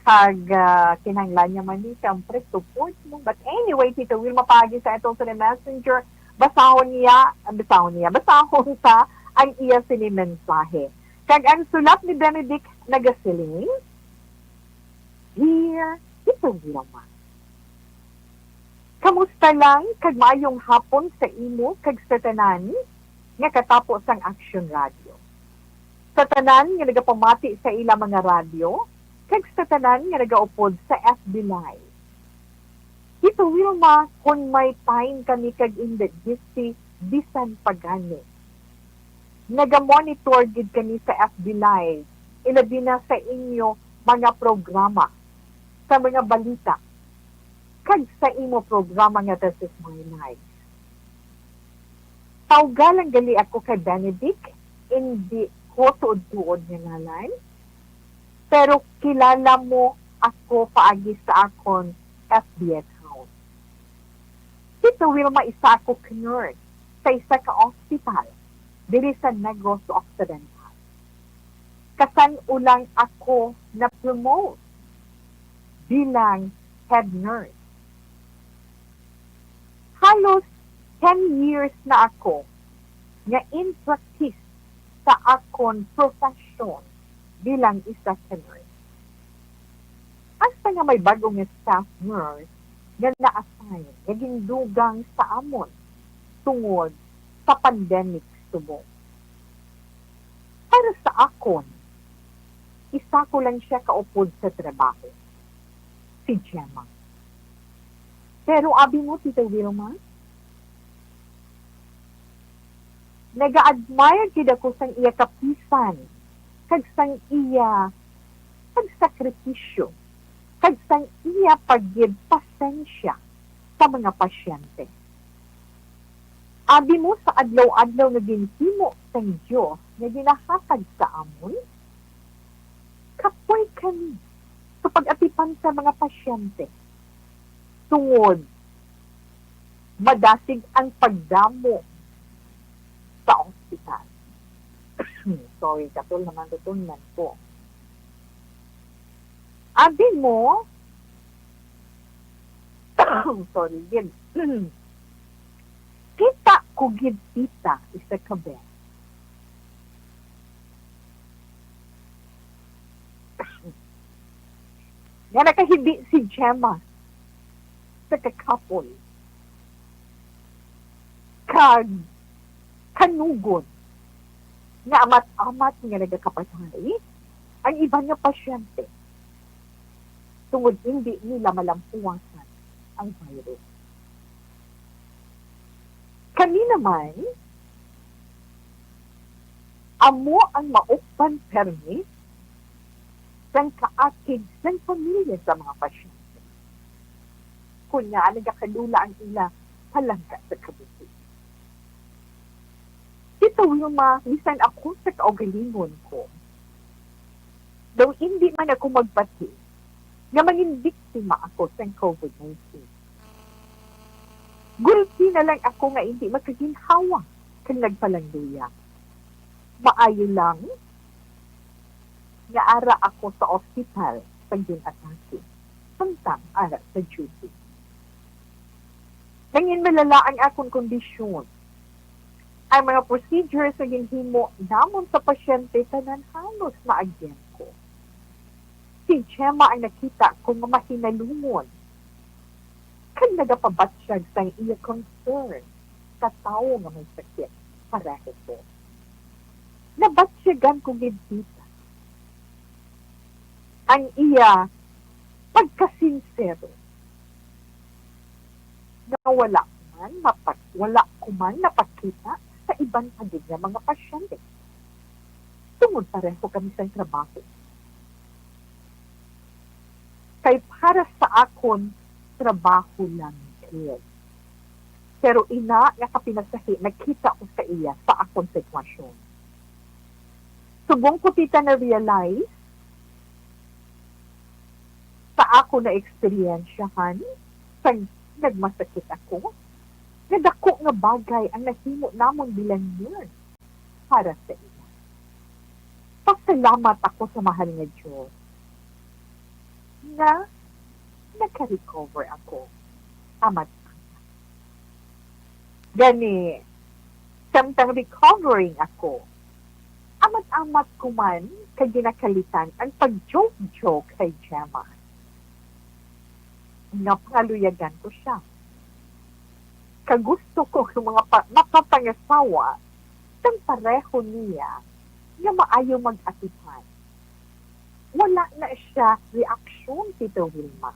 Kag, ah, kinahanglan niya man ni, siyempre, support mo. But anyway, Tita Wilma, paagi sa atong sa messenger, basahon niya, ah, basahon niya, basahon sa ang iya sini mensahe. Kag ang sulat ni Benedict nagasiling, Dear Tita Wilma, kamusta lang kag maayong hapon sa imo kag sa tanan nga katapo sang Action Radio. Sa tanan nga nagapamati sa ila mga radyo, kag sa tanan nga nagaupod sa F B Live. Tito Wilma, kon may time kami kag indi busy, bisan pa gani. Naga-monitor gid kami sa F B Live, ilabi na sa inyo mga programa, sa mga balita, kag sa imo programa nga This Is My Life. Tawga lang gali ako kay Benedict, indi ko tuod-tuod nga ngalan, pero kilala mo ako paagi sa akon F B account. Tito Wilma, isa ako ka nurse sa isa ka ospital diri sa Negros Occidental. Kasan-o lang ako na-promote bilang head nurse. Halos ten years na ako nga in practice sa akon profesyon bilang isa ka nurse. Hasta nga may bag-o nga staff nurse nga na-assign nga gindugang sa amon tungod sa pandemic subong. Para sa akon, isa ko lang siya kaupod sa trabaho, si Gemma. Pero abi mo, Tita Wilma, nag-a-admire gid ako sang iya kapisan, kag sang iya pagsakripisyo, kag sang iya paggid pasensya sa mga pasyente. Abi mo, sa adlaw-adlaw nga ginhimo sang Dios nga ginahatag sa amon, kapoy kami sa pag-atipan sa mga pasyente, tungod madasig ang pagdamo sa ospital. Sorry, katol naman, tutulnan ko. Abi mo, sorry, gid. Kita ko gid, tita, isa ka beses nga nakahibi si Gemma sa kakapon kag kanugon nga amat-amat nga nagakapatay ang iban nga pasyente tungod indi nila malampuwasan ang virus. Kami naman, amo ang maupdan permi sang kaakig sang pamilya sa mga pasyente. Kon ngaa nagakalula ang ila palangga sa kabuhi. Tita Wilma, bisan ako sa kaugalingon ko, daw indi man ako magpati nga mangin biktima ako sang COVID nineteen. Gulti na lang ako nga indi makaginhawa kag nagpalangluya. Maayo lang nga ara ako sa ospital sa gin-atake, samtang ara sa duty. Nangin malala ang akon kondisyon. Ang mga procedures nga ginhimo namon sa pasyente, tanan halos naagyan ko. Si Gemma ang nakita ko nga mahinalungon kag nagapabatyag sang iya concern sa tawo nga may sakit pareho ko. Nabatyagan ko gid, tita, ang iya pagkasinsero nga wala man mapak-, wala ko man napakita sa iban pa gid nga mga pasyente tungod pareho kami sang trabaho. Kay para sa akon, trabaho lang gid. Pero ina nga kapinasahi, nakita ko sa iya sa akon sitwasyon. Subong ko, tita, na-realize sa akon na eksperyensyahan, sa nagmasakit ako, nga dako nga bagay ang nahimo namon bilang nurse para sa ila. Pasalamat ako sa mahal nga Dios nga naka-recover ako. Amat-amat. Gani, samtang recovering ako, amat-amat ko man kag ginakalitan ang pag-joke-joke kay Gemma. Nga pangaluyagan ko siya. Kag gusto ko nga mga pa-, makapangasawa sang pareho niya nga maayo mag-atipan. Wala na siya reaksyon, Tita Wilma.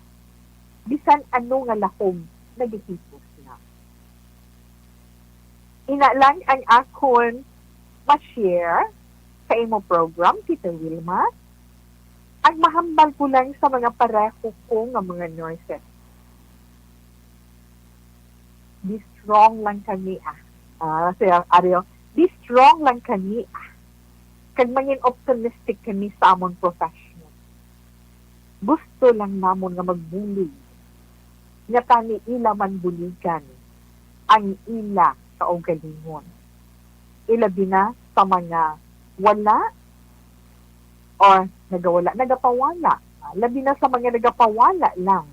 Bisan ano nga lahom nagahipos na. Ina lang ang akon ma-share sa imo program, Tita Wilma. Ang mahambal ko lang sa mga pareho ko nga mga nurses, be strong lang kami, ah. Ah, si Ariel, be strong lang kami, ah. Kag mangin optimistic kami sa amon profession. Gusto lang namon nga magbulig, nga tani ila man buligan ang ila kaugalingon. Ilabi na sa mga wala or nagawala, nagapawala. Ah, labi na sa mga nagapawala lang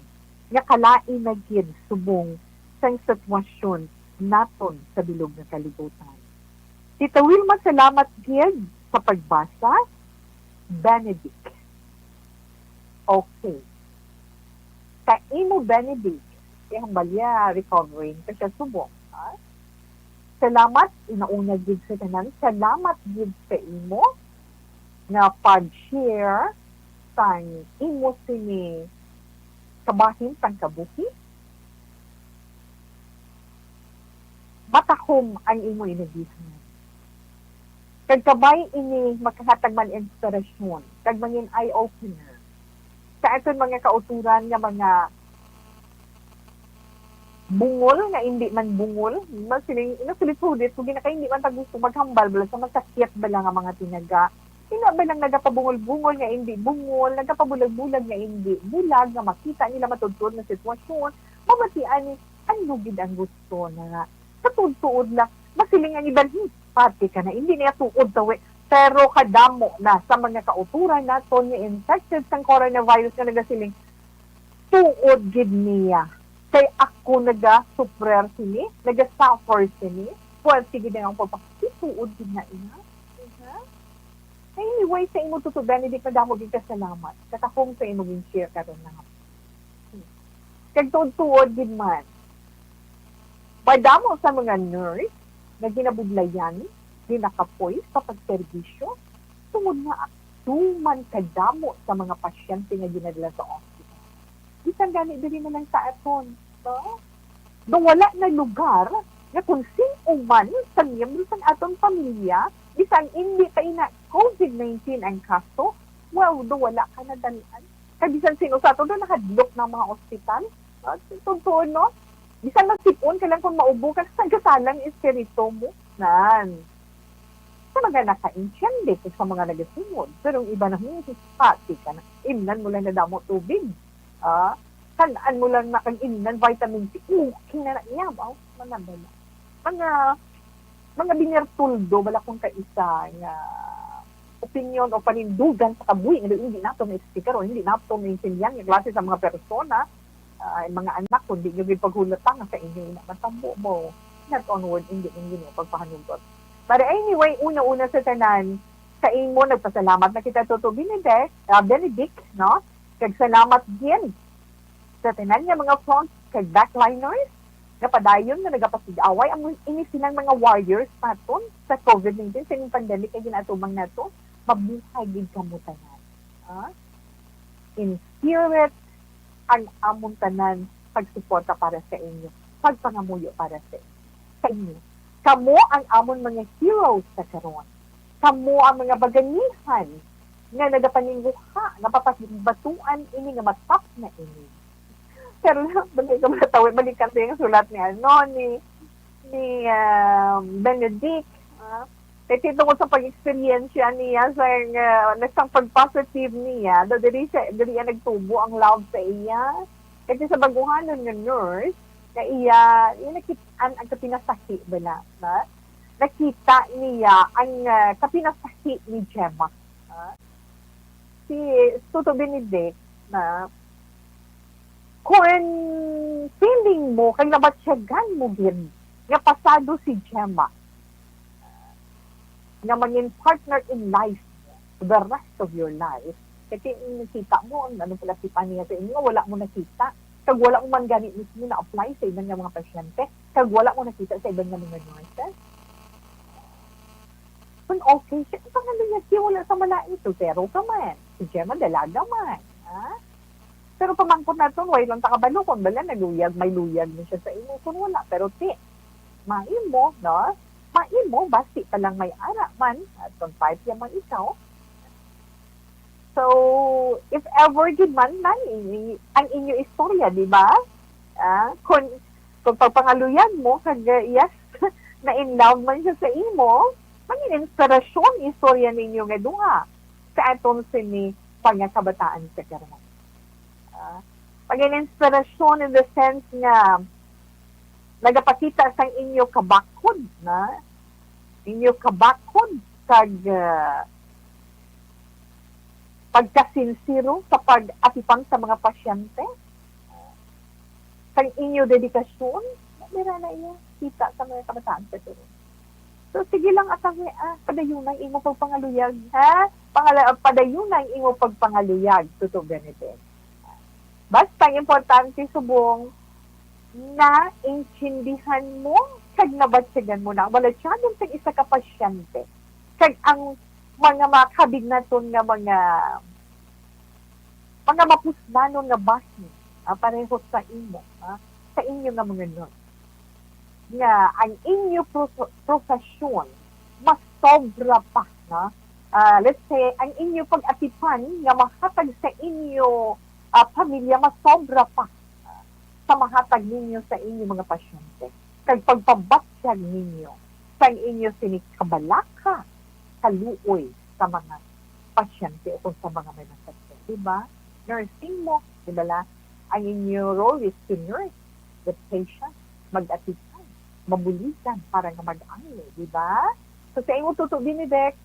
nga kalain na gid subong sang sitwasyon naton sa bilog nga kalibutan. Tita Wilma, salamat gid sa pagbasa. Benedict. Okay. Sa imo, Benedict, kay hambal niya, recovering pa siya subong, ha? Salamat, inauna gid sa tanan. Salamat gid sa imo nga pag-share sang imo sini kabahin sang kabuhi. Matahom ang imo inagihan. Kag kabay ini makahatag man inspirasyon, kag mangin eye-opener sa aton mga kautoran nga mga bungol nga indi man bungol. Mas siling, ina sulit-sulit, kung ginakay hindi man ta gusto maghambal, bala sa masakit bala nga mga tinaga. Ina ba lang nagapabungol-bungol nga indi bungol, nagapabulag-bulag nga indi bulag, nga makita nila matudtod nga sitwasyon, mabatian ni ano gid ang gusto na nga. Sa tuod-tuod lang, masiling ang iban, "Hmm, pati ka na, hindi niya tuod tawi." Pero kadamo na sa mga kauturan naton nga infected sang coronavirus nga nagasiling, "Tuod gid niya. Kay ako naga-suffer sini, naga-suffer sini." Well, sige na ang pagpa-, "Di tuod gid na iya." Diba? Anyway, sa imo, Tuto Benedict, madamo gid ka salamat. Katakong sa imo gin-share karon nga hapon. Kag tuod-tuod gid man, madamo sa mga nurse nga ginabudlayan, ginakapoy sa pagserbisyo tungod nga atuman kadamo sa mga pasyente nga ginadala sa ospital. Bisan gani diri na lang sa aton, no? Nga wala na lugar nga kung sin-o man sa miyembro sang aton pamilya, bisan indi pa ina covid nineteen ang kaso, well, do wala ka na dal-an. Kay bisan sino sa aton, nakadlok na ang mga ospital. Ah, totoo, no? Bisan masipon ka lang kung maubo ka, nagkasalang espiritu mo. Nan. Sa mga nakaintindi kag sa mga nagasunod. Pero ang iba na, "Hmm, pati ka na. Imnan mo lang na damo tubig. Ah, kan-an mo lang na kag imnan vitamin C. Okay na na iya." Aw, manabala. Mga, mga binirtuldo, bala kung kaisa nga opinyon o panindugan sa kabuhi nga hindi nato ma-explicar o hindi nato maintindihan nga klase sa mga persona, ah, mga anak, kundi nyo gid paghulata nga sa inyo ina matabo mo. Not onward, hindi ninyo pagpahanugot. But anyway, una-una sa tanan, sa imo, nagpasalamat na kita, Toto Benedict, ah, Benedict, no? Kag salamat din sa tanan nga mga front kag backliners nga padayon nga nagapasig-away. Amo ini silang mga warriors naton sa covid nineteen, sa ining pandemic nga ginaatubang nato. Mabuhay gid kamo tanan. Ah? In spirit, ang amon tanan pagsuporta para sa inyo, pagpangamuyo para sa inyo, sa inyo. Kamo ang amon mga heroes sa karon. Kamo ang mga baganihan nga nagapaninguha, nga papasbatuan ini nga matap na ini. Pero balik ka mga tawi, balikan sa yung sulat ni ano, ni, ni, ah, Benedict, ah. Kay tungod sa pag-eksperyensya niya sa, ah, sa pag-positive niya, do diri siya, diri siya nagtubo ang love sa iya. Kay sa baguhanon nga nurse, na iya, iya nakit-an ang kapinasahi bala, na? Nakita niya ang, ah, kapinasahi ni Gemma. Ha? Si Toto Benedict na, kung feeling mo, kay nabatyagan mo gid nga pasado si Gemma, nga mangin partner in life mo, the rest of your life, kasi nakita mo, ang ano pala si Pania sa inyo, wala mo nakita. Kag wala mo man gani mismo na-apply sa iban nga mga pasyente. Kag wala mo nakita sa iban nga mga nurses. Kung okay siya, pangaluyag siya, wala sa malain, soltero ka man. Si Gemma, dalaga man. Ha? Pero pamangkot naton, why lang ta kabalo kung bala naluyag, may luyag man siya sa imo, kung wala. Pero ti, maimo, no? Maimo, basi pa lang may ara man, at kung five ya man ikaw. So, if ever gid man, man, i-, ang inyo istorya, di ba? Ah, kung, kung pagpangaluyag mo, kag, uh, yes, na in love man siya sa imo, mangin inspirasyon istorya ninyo nga duha sa aton sini pagkakabataan sa karon. Ah, mangin inspirasyon in the sense nga nagapakita sang inyo kabakhod, na inyo kabakhod kag, ah, pagkasinsero sa pag-atipang sa mga pasyente, sang inyo dedikasyon, dira na iya kita sa mga kabataan sa Tirol. So, sige lang, Atang, ah, padayuna ang imo pagpangaluyag, ha? Pangala-, padayuna ang imo pagpangaluyag, Tuto Benedict. Basta ang importante, subong, naintindihan mo kag nabatyagan mo na ang balatyagon sang isa ka pasyente, kag ang mga makabig naton nga mga, mga mapuslanon nga bahin, ah, pareho sa imo, ah, sa inyo nga mga nurse, nga ang inyo prof-, profesyon mas sobra pa, no? Ah, let's say, ang inyo pag-atipan nga mahatag sa inyo, ah, pamilya mas sobra pa, ah, sa mahatag ninyo sa inyo mga pasyente, kag pagpabatyag ninyo sang inyo sini kabalaka, kaluoy sa mga pasyente o kung sa mga may masakit, di ba? Nursing mo, di ba la? Ang inyo role is to nurse the patient, mag-atipan, mabuligan para nga mag-angay, di ba? So, sa imo, Tuto Benedict,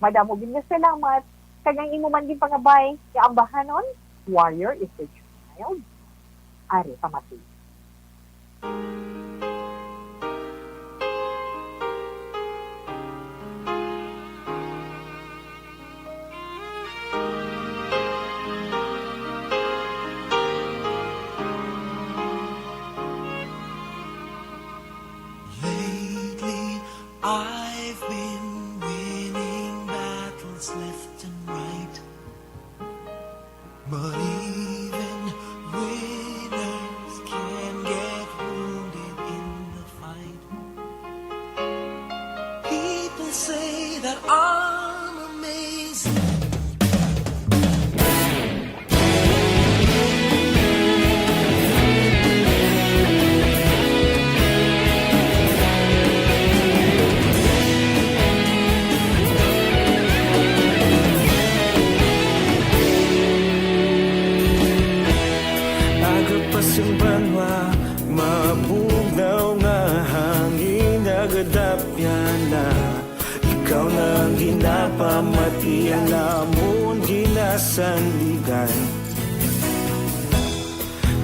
madamo gid nga salamat, kag ang imo man gid pangabay nga ambahanon, warrior is the child. Ari, pamati. Lately, I've been winning battles left and right. But even winners can get wounded in the fight. People say that I'm amazing. Aga pa sing banwa, mabugnaw nga hangin nagadapyan na. Ikaw na ang ginapamati, ang amon ginasandigan.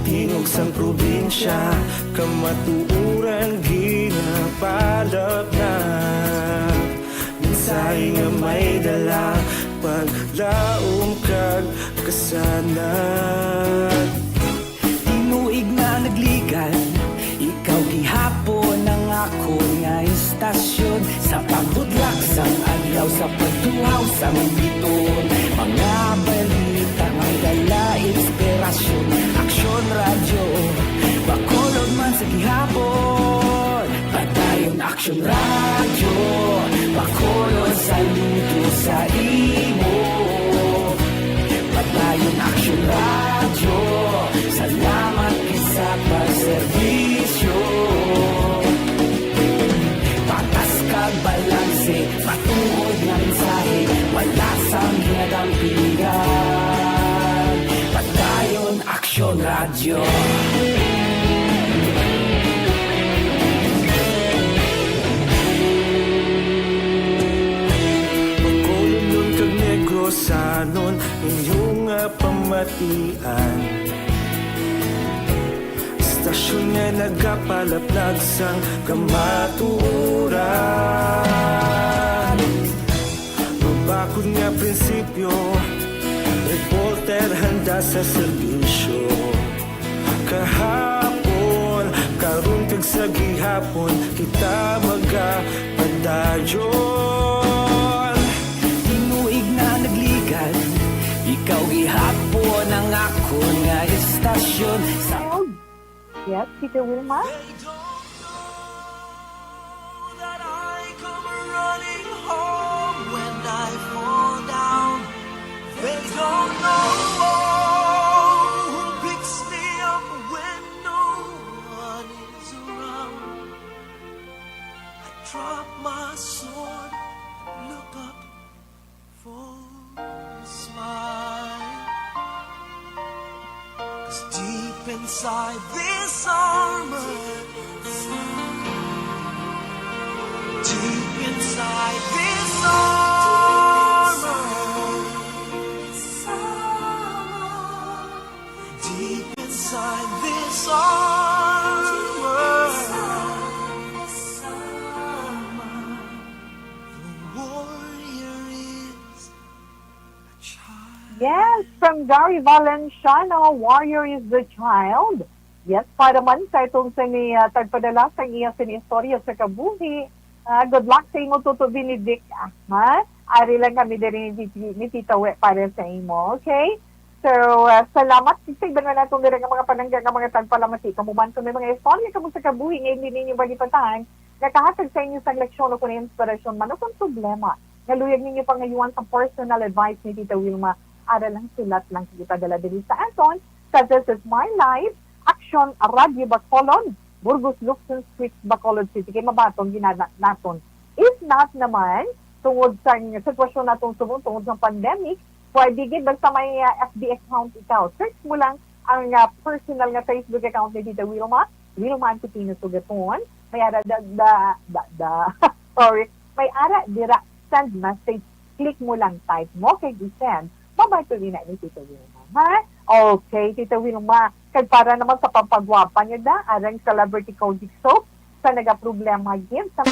Tingog sang probinsya, kamatuoran ginapalapnap. Mensahe nga may dala, paglaom kag kasanag. Tinuig na nagligan, ikaw gihapon ang akon nga istasyon. Sa pagbudlak sang adlaw, sa pagtuhaw sang biton, mga balita nga dala inspirasyon. Aksyon Radyo, Bacolod man sa gihapon. Padayon Aksyon Radyo, Bacolod, saludo sa imo. Padayon Aksyon Radyo, salamat gid sa pagserbisyo. Patas kag balanse, matuod nga mensahe, wala sang ginadampingan. Padayon Aksyon Radyo. Bacolodnon kag Negrosanon, inyo nga pamatian. Istasyon nga nagapalaplag sang kamatuoran. Mabakod nga prinsipyo, reporter handa sa serbisyo. Kahapon, karon kag sa gihapon, kita magapadayon. Takbo ng akon nga istasyon sa Yes, Tita Wilma? That I come running home when I fall down. They don't know who picks me up when no one is around. I drop my sword, look up for a smile. 'Cause deep inside this armor, deep inside this armor, deep inside this armor, the warrior is a child. Yes, from Gary Valenciano, Warrior is the Child. Yes, para man sa itong sini uh, tagpadala sa iya sini istorya sa kabuhi. Ah, good luck sa imo, Tuto Benedict. Ah, ha? Ari lang kami diri ni, Titi- ni Tita We para sa imo, okay? So, ah, salamat sa iban na natin diri nga mga panangga nga mga tagpalamati. Kamuman kung may mga istorya kamo sa kabuhi nga hindi ninyo malipatan, nakahatag sa inyo sang leksyon o kung inspirasyon man o kung problema nga luyag ninyo pangayuan sa personal advice ni Tita Wilma, ara lang sulat lang sa ipadala diri sa aton sa This Is My Life, Action Radio Bacolod, Burgos Luxon Street, Bacolod City. Kay mabaton ginana naton. If not naman, tungod sa sitwasyon naton subong, tungod sa pandemic, pwede gid basta may ah, F B account ikaw. Search mo lang ang ah, personal nga Facebook account ni Tita Wilma, Wilma Antiquino Sugaton. May ara da, da, da, da. Sorry. May ara dira, send message. Click mo lang, type mo kay gi-send. Mabato ni na ni Tita Wilma, ha? Okay, Tita Wilma. Kag para naman sa pampagwapa niya da, arang Celebrity Kojic Soap, sa nagaproblema gid sa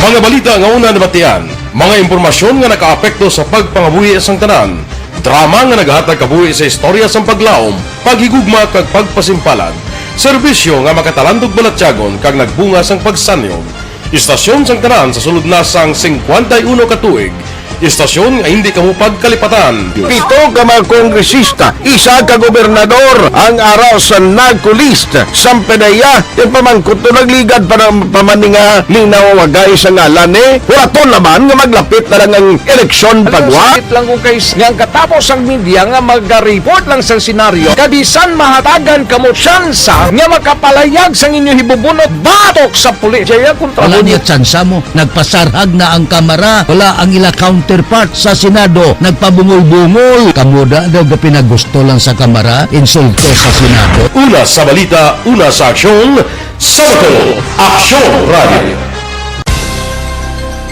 Mga balita nga una nabatian, mga impormasyon nga nakaapekto sa pagpangabuhi sang tanan, drama nga nagahatag kabuhi sa istorya sang paglaom, paghigugma kag pagpasimpalan, serbisyo nga makatalandog balatyagon kag nagbunga sang pagsanyog. Istasyon sang tanan sa sulod na sang singkwenta y uno ka tuig, istasyon nga hindi kamo pagkalipatan. Pito ka mga kongresista, isa ka gobernador ang ara sa NACO list. Sampanaya, yung pamangkot to nagligad pa ng pamaninga ning nawawagay sa ngalan ni Huraton naman nga maglapit na lang ang eleksyon pagwa. Sakit lang kung kay nga ang katapos ang media nga mag-report lang sa senaryo, kabisan mahatagan kamo tsansa nga makapalayag sang inyo hibubunot batok sa pulis. Jaya kontra Wala niya tsansa mo. Nagpasarhag na ang Kamara. Wala ang ila counterpart sa Senado. Nagpabungol-bungol. Kamo da daw ga pinagusto lang sa Kamara. Insulto sa Senado. Una sa balita, una sa aksyon, sa Bacolod, Aksyon Radio.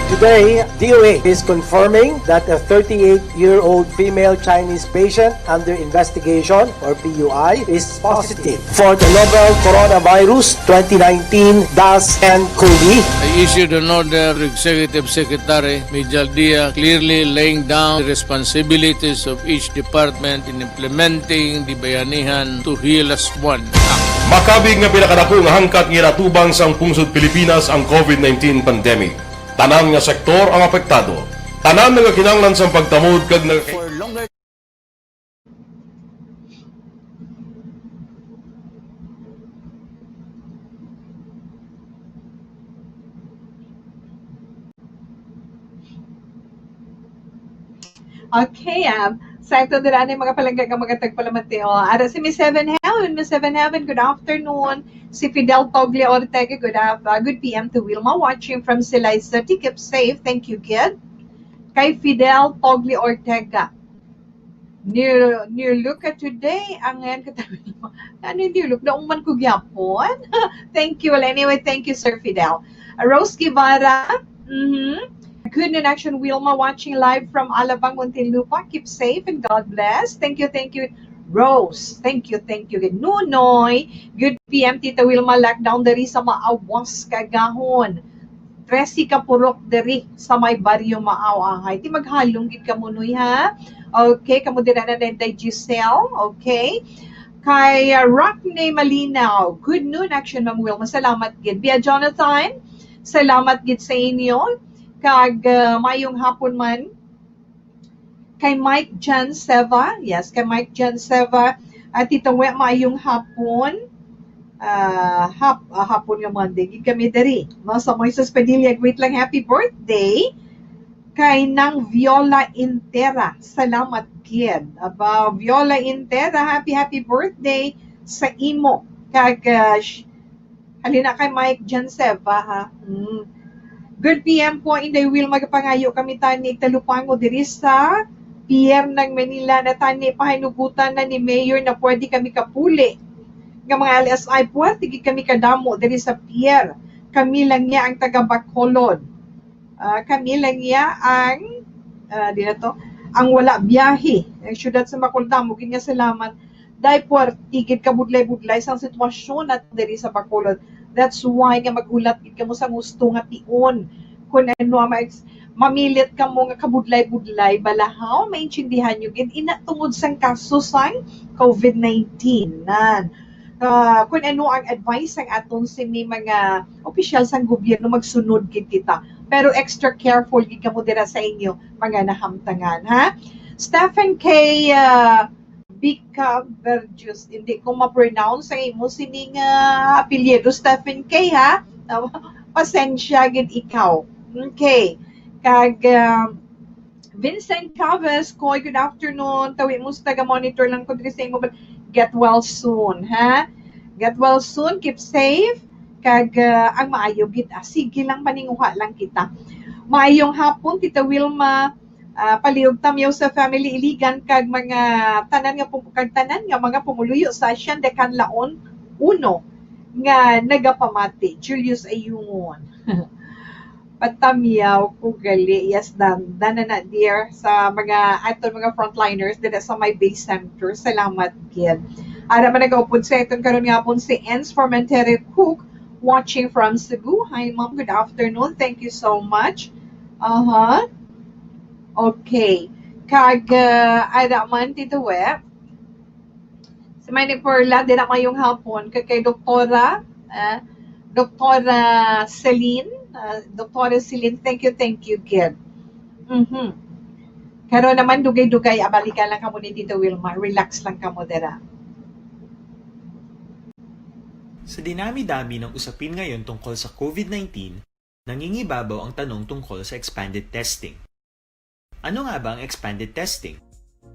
Today, D O A is confirming that a thirty-eight-year-old female Chinese patient under investigation, or P U I, is positive for the novel coronavirus twenty nineteen dash N cov. I issued an order to Executive Secretary Mijal Dia, clearly laying down the responsibilities of each department in implementing the Bayanihan to Heal as One Act. Makabig nga pinakadako nga hangkat nga ginatubang sang pungsod Pilipinas ang COVID nineteen pandemic. Tanan nga sektor ang apektado. Tanan nagakinahanglan sang pagtamod kag nag- Okay, um, sa ito dira ni mga palangga nga mga tagpalamati, oh. Ara si Miss Seven Heaven, Miss Seven Heaven, good afternoon. Si Fidel Togli Ortega, good af- uh, good P M to Wilma, watching from Silay City. Keep safe. Thank you, kid. Kay Fidel Togli Ortega. New, new look at today. Ang ngayon katabi mo. Ano yung new look? Nauman ko gyapon. Thank you. Well, anyway, thank you, Sir Fidel. Rose Guevara. Mm-hmm. Good noon, Action Wilma, watching live from Alabang, Muntinlupa. Keep safe and God bless. Thank you, thank you, Rose. Thank you, thank you. Nunoy, good P M, Tita Wilma, lockdown diri sa Maawas, Cagayan. Tresi ka purok diri sa may Barrio Maaw, ahay. Ti maghalong gid kamo, Noy, ha? Okay, kamo dira na, Nenday Giselle. Okay. Kay uh, Rockney Malinaw, good noon, Action Ma'am Wilma. Salamat gid. Bia Jonathan, Salamat gid sa inyo. Kag, ah, maayong hapon man kay Mike John Seva. Yes, kay Mike John Seva. At Tita We, maayong hapon. Ah, hap-, ah, hapon nga Monday. Gid kami diri. No, sa Moises Padilla, greet lang, happy birthday kay Nang Viola Intera. Salamat gid. Aba, Viola Intera, happy, happy birthday sa imo. Kag, ah, sh-, halina kay Mike John Seva, ha. Mm. Good P M po, Inday Will, magapangayo kami tani, igtalupango diri sa Pier ng Manila na tani, pahinugutan na ni Mayor na pwede kami kapuli nga mga L S I, pwede gid kami kadamo diri sa Pier. Kami lang niya ang taga Bacolod. Ah, kami lang niya ang, ah, di na to, ang wala biyahe. Ang syudad sa Bacolod, damo gid nga salamat. Dahil puwerte gid kabudlay-budlay sang sitwasyon nato diri sa Bacolod. That's why nga maghulat gid kamo sa gusto nga tion. Kung ano ang ma-, mamilit kamo nga kabudlay-budlay, bala haw, maintindihan nyo gid. Ina tungod sang kaso sang COVID nineteen. Nan. Ah, kung ano ang advice sang aton sini mga opisyal sang gobyerno, magsunod gid kita. Pero extra careful gid kamo dira sa inyo mga nahamtangan, ha? Stephen K, ah, Bica Verdius, hindi ko ma-pronounce ang imo sining, ah, apelyido, Stephen K, ha? Pasensya gid ikaw. Okay. Kag, ah, Vincent Chavez, Koy, good afternoon. Tawi, musta, ga-monitor lang ko diri sa imo. But get well soon, ha? Get well soon, keep safe. Kag, ah, ang maayo gid, ah, sige lang, maninguha lang kita. Maayong hapon, Tita Wilma. Ah, palihog tamyaw sa family Iligan kag mga tanan nga pum-, kag tanan nga mga pumuluyo sa Hacienda Canlaon uno nga nagapamati. Julius Ayungon. Patamyaw ko gali. Yes, dan-, dana na, dear, sa mga aton mga frontliners dira sa may base center. Salamat gid. Ara man nagaupod sa aton karon nga hapon si Ens Formentero Cook, watching from Cebu. Hi, ma'am. Good afternoon. Thank you so much. Aha. Okay. Kag, ah, ara man, Tito Wep. Si Manny Perla, di na mayong hapon. Kay, kay Doktora, ah, Doktora Celine, ah, Doktora Celine, thank you, thank you, gid. Mhm. Karon naman, dugay-dugay, abalikan lang kamo ni Tito Wilma. Relax lang kamo dira. Sa dinami-dami ng usapin ngayon tungkol sa COVID nineteen, nangingibabaw ang tanong tungkol sa expanded testing. Ano nga ba ang expanded testing?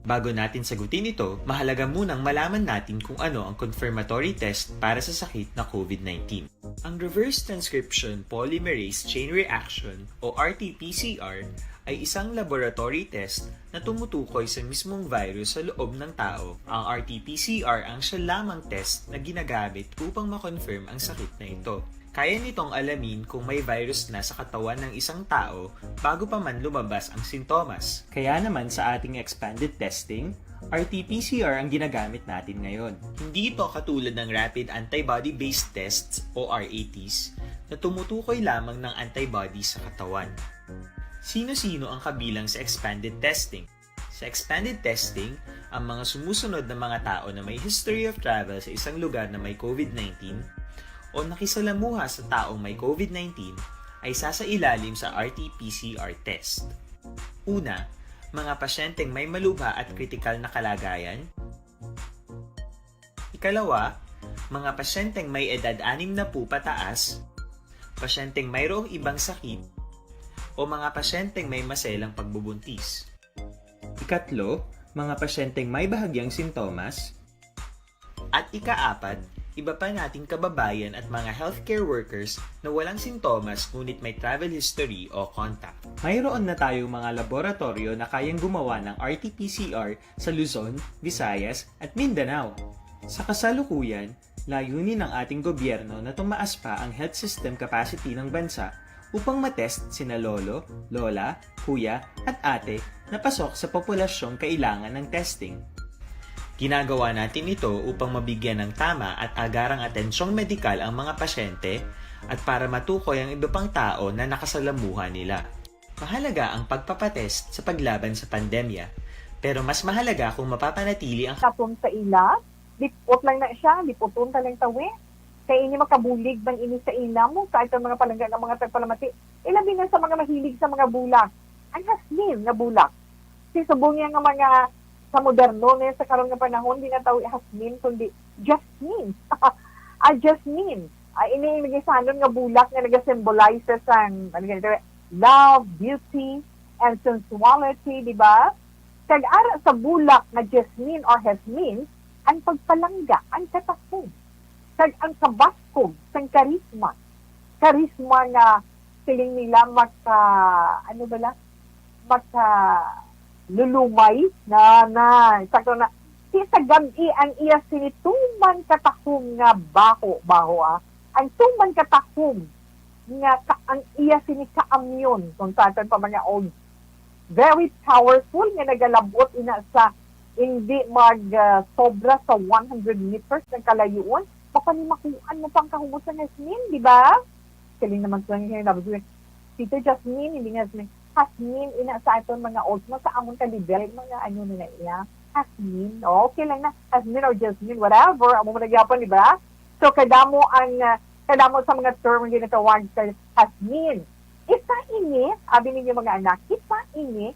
Bago natin sagutin ito, mahalaga munang malaman natin kung ano ang confirmatory test para sa sakit na COVID nineteen. Ang reverse transcription polymerase chain reaction o R T P C R ay isang laboratory test na tumutukoy sa mismong virus sa loob ng tao. Ang R T P C R ang siya lamang test na ginagamit upang ma-confirm ang sakit na ito. Kaya nitong alamin kung may virus na sa katawan ng isang tao bago pa man lumabas ang sintomas. Kaya naman sa ating expanded testing, R T P C R ang ginagamit natin ngayon. Hindi ito katulad ng rapid antibody-based tests o R A Ts na tumutukoy lamang ng antibody sa katawan. Sino-sino ang kabilang sa expanded testing? Sa expanded testing, ang mga sumusunod na mga tao na may history of travel sa isang lugar na may COVID nineteen o nakisalamuha sa taong may COVID nineteen ay sasailalim sa R T P C R test. Una, mga pasyenteng may malubha at kritikal na kalagayan. Ikalawa, mga pasyenteng may edad anim na po pataas, pasyenteng mayroong ibang sakit, o mga pasyenteng may maselang pagbubuntis. Ikatlo, mga pasyenteng may bahagyang sintomas. At ikaapat, iba pa nating kababayan at mga healthcare workers na walang sintomas ngunit may travel history o contact. Mayroon na tayong mga laboratoryo na kayang gumawa ng R T P C R sa Luzon, Visayas, at Mindanao. Sa kasalukuyan, layunin ng ating gobyerno na tumaas pa ang health system capacity ng bansa upang matest sina lolo, lola, kuya, at ate na pasok sa populasyong kailangan ng testing. Ginagawa natin ito upang mabigyan ng tama at agarang atensyong medikal ang mga pasyente at para matukoy ang iba pang tao na nakasalamuha nila. Mahalaga ang pagpapatest sa paglaban sa pandemya, pero mas mahalaga kung mapapanatili ang Katon sa ila, lipot lang na siya, lipoton ka lang tawi. Kay ini makabulig man ini sa ila mo, sa aton mga palangga nga mga tagpalamati. Ilabi na sa mga mahilig sa mga bulak. Ang hasmin nga bulak. Si subong niya nga mga sa moderno na sa karon nga panahon, di na tawo hasmin, kundi jasmine. Ah, jasmine. Ah, ini ang nagisanon nga bulak nga nag-symbolize sang, ano ganito, love, beauty, and sensuality, di ba? Kag ara sa bulak nga jasmine or jasmine, ang pagpalangga, ang katahom, kag ang kabaskog sang karisma. Karisma nga siling nila maka, ano bala? Maka lulumay na, na, sakto na. Si sa gab-i ang iya sini tuman katahom nga baho, baho, ah. Ang tuman katahom nga ka, ang iya sini kaamyon, kung sa aton pa mga old, very powerful nga nagalabot ina sa hindi mag, ah, sobra sa one hundred meters ng kalayuon, mapanimakuan mo pang kahumot sa jasmine, di ba? Siling naman ko nga, Tita Jasmine, hindi nga jasmine. Jasmine, ina sa aton mga old, mga sa amon ka level, mga ano na na iya. Jasmine, okay lang na. Jasmine or Jasmine, whatever, amo man nagyapon, di ba? So, kadamo ang, ah, kadamo sa mga term nga ginatawag sa jasmine. Isa ini, abi ninyo mga anak, isa ini,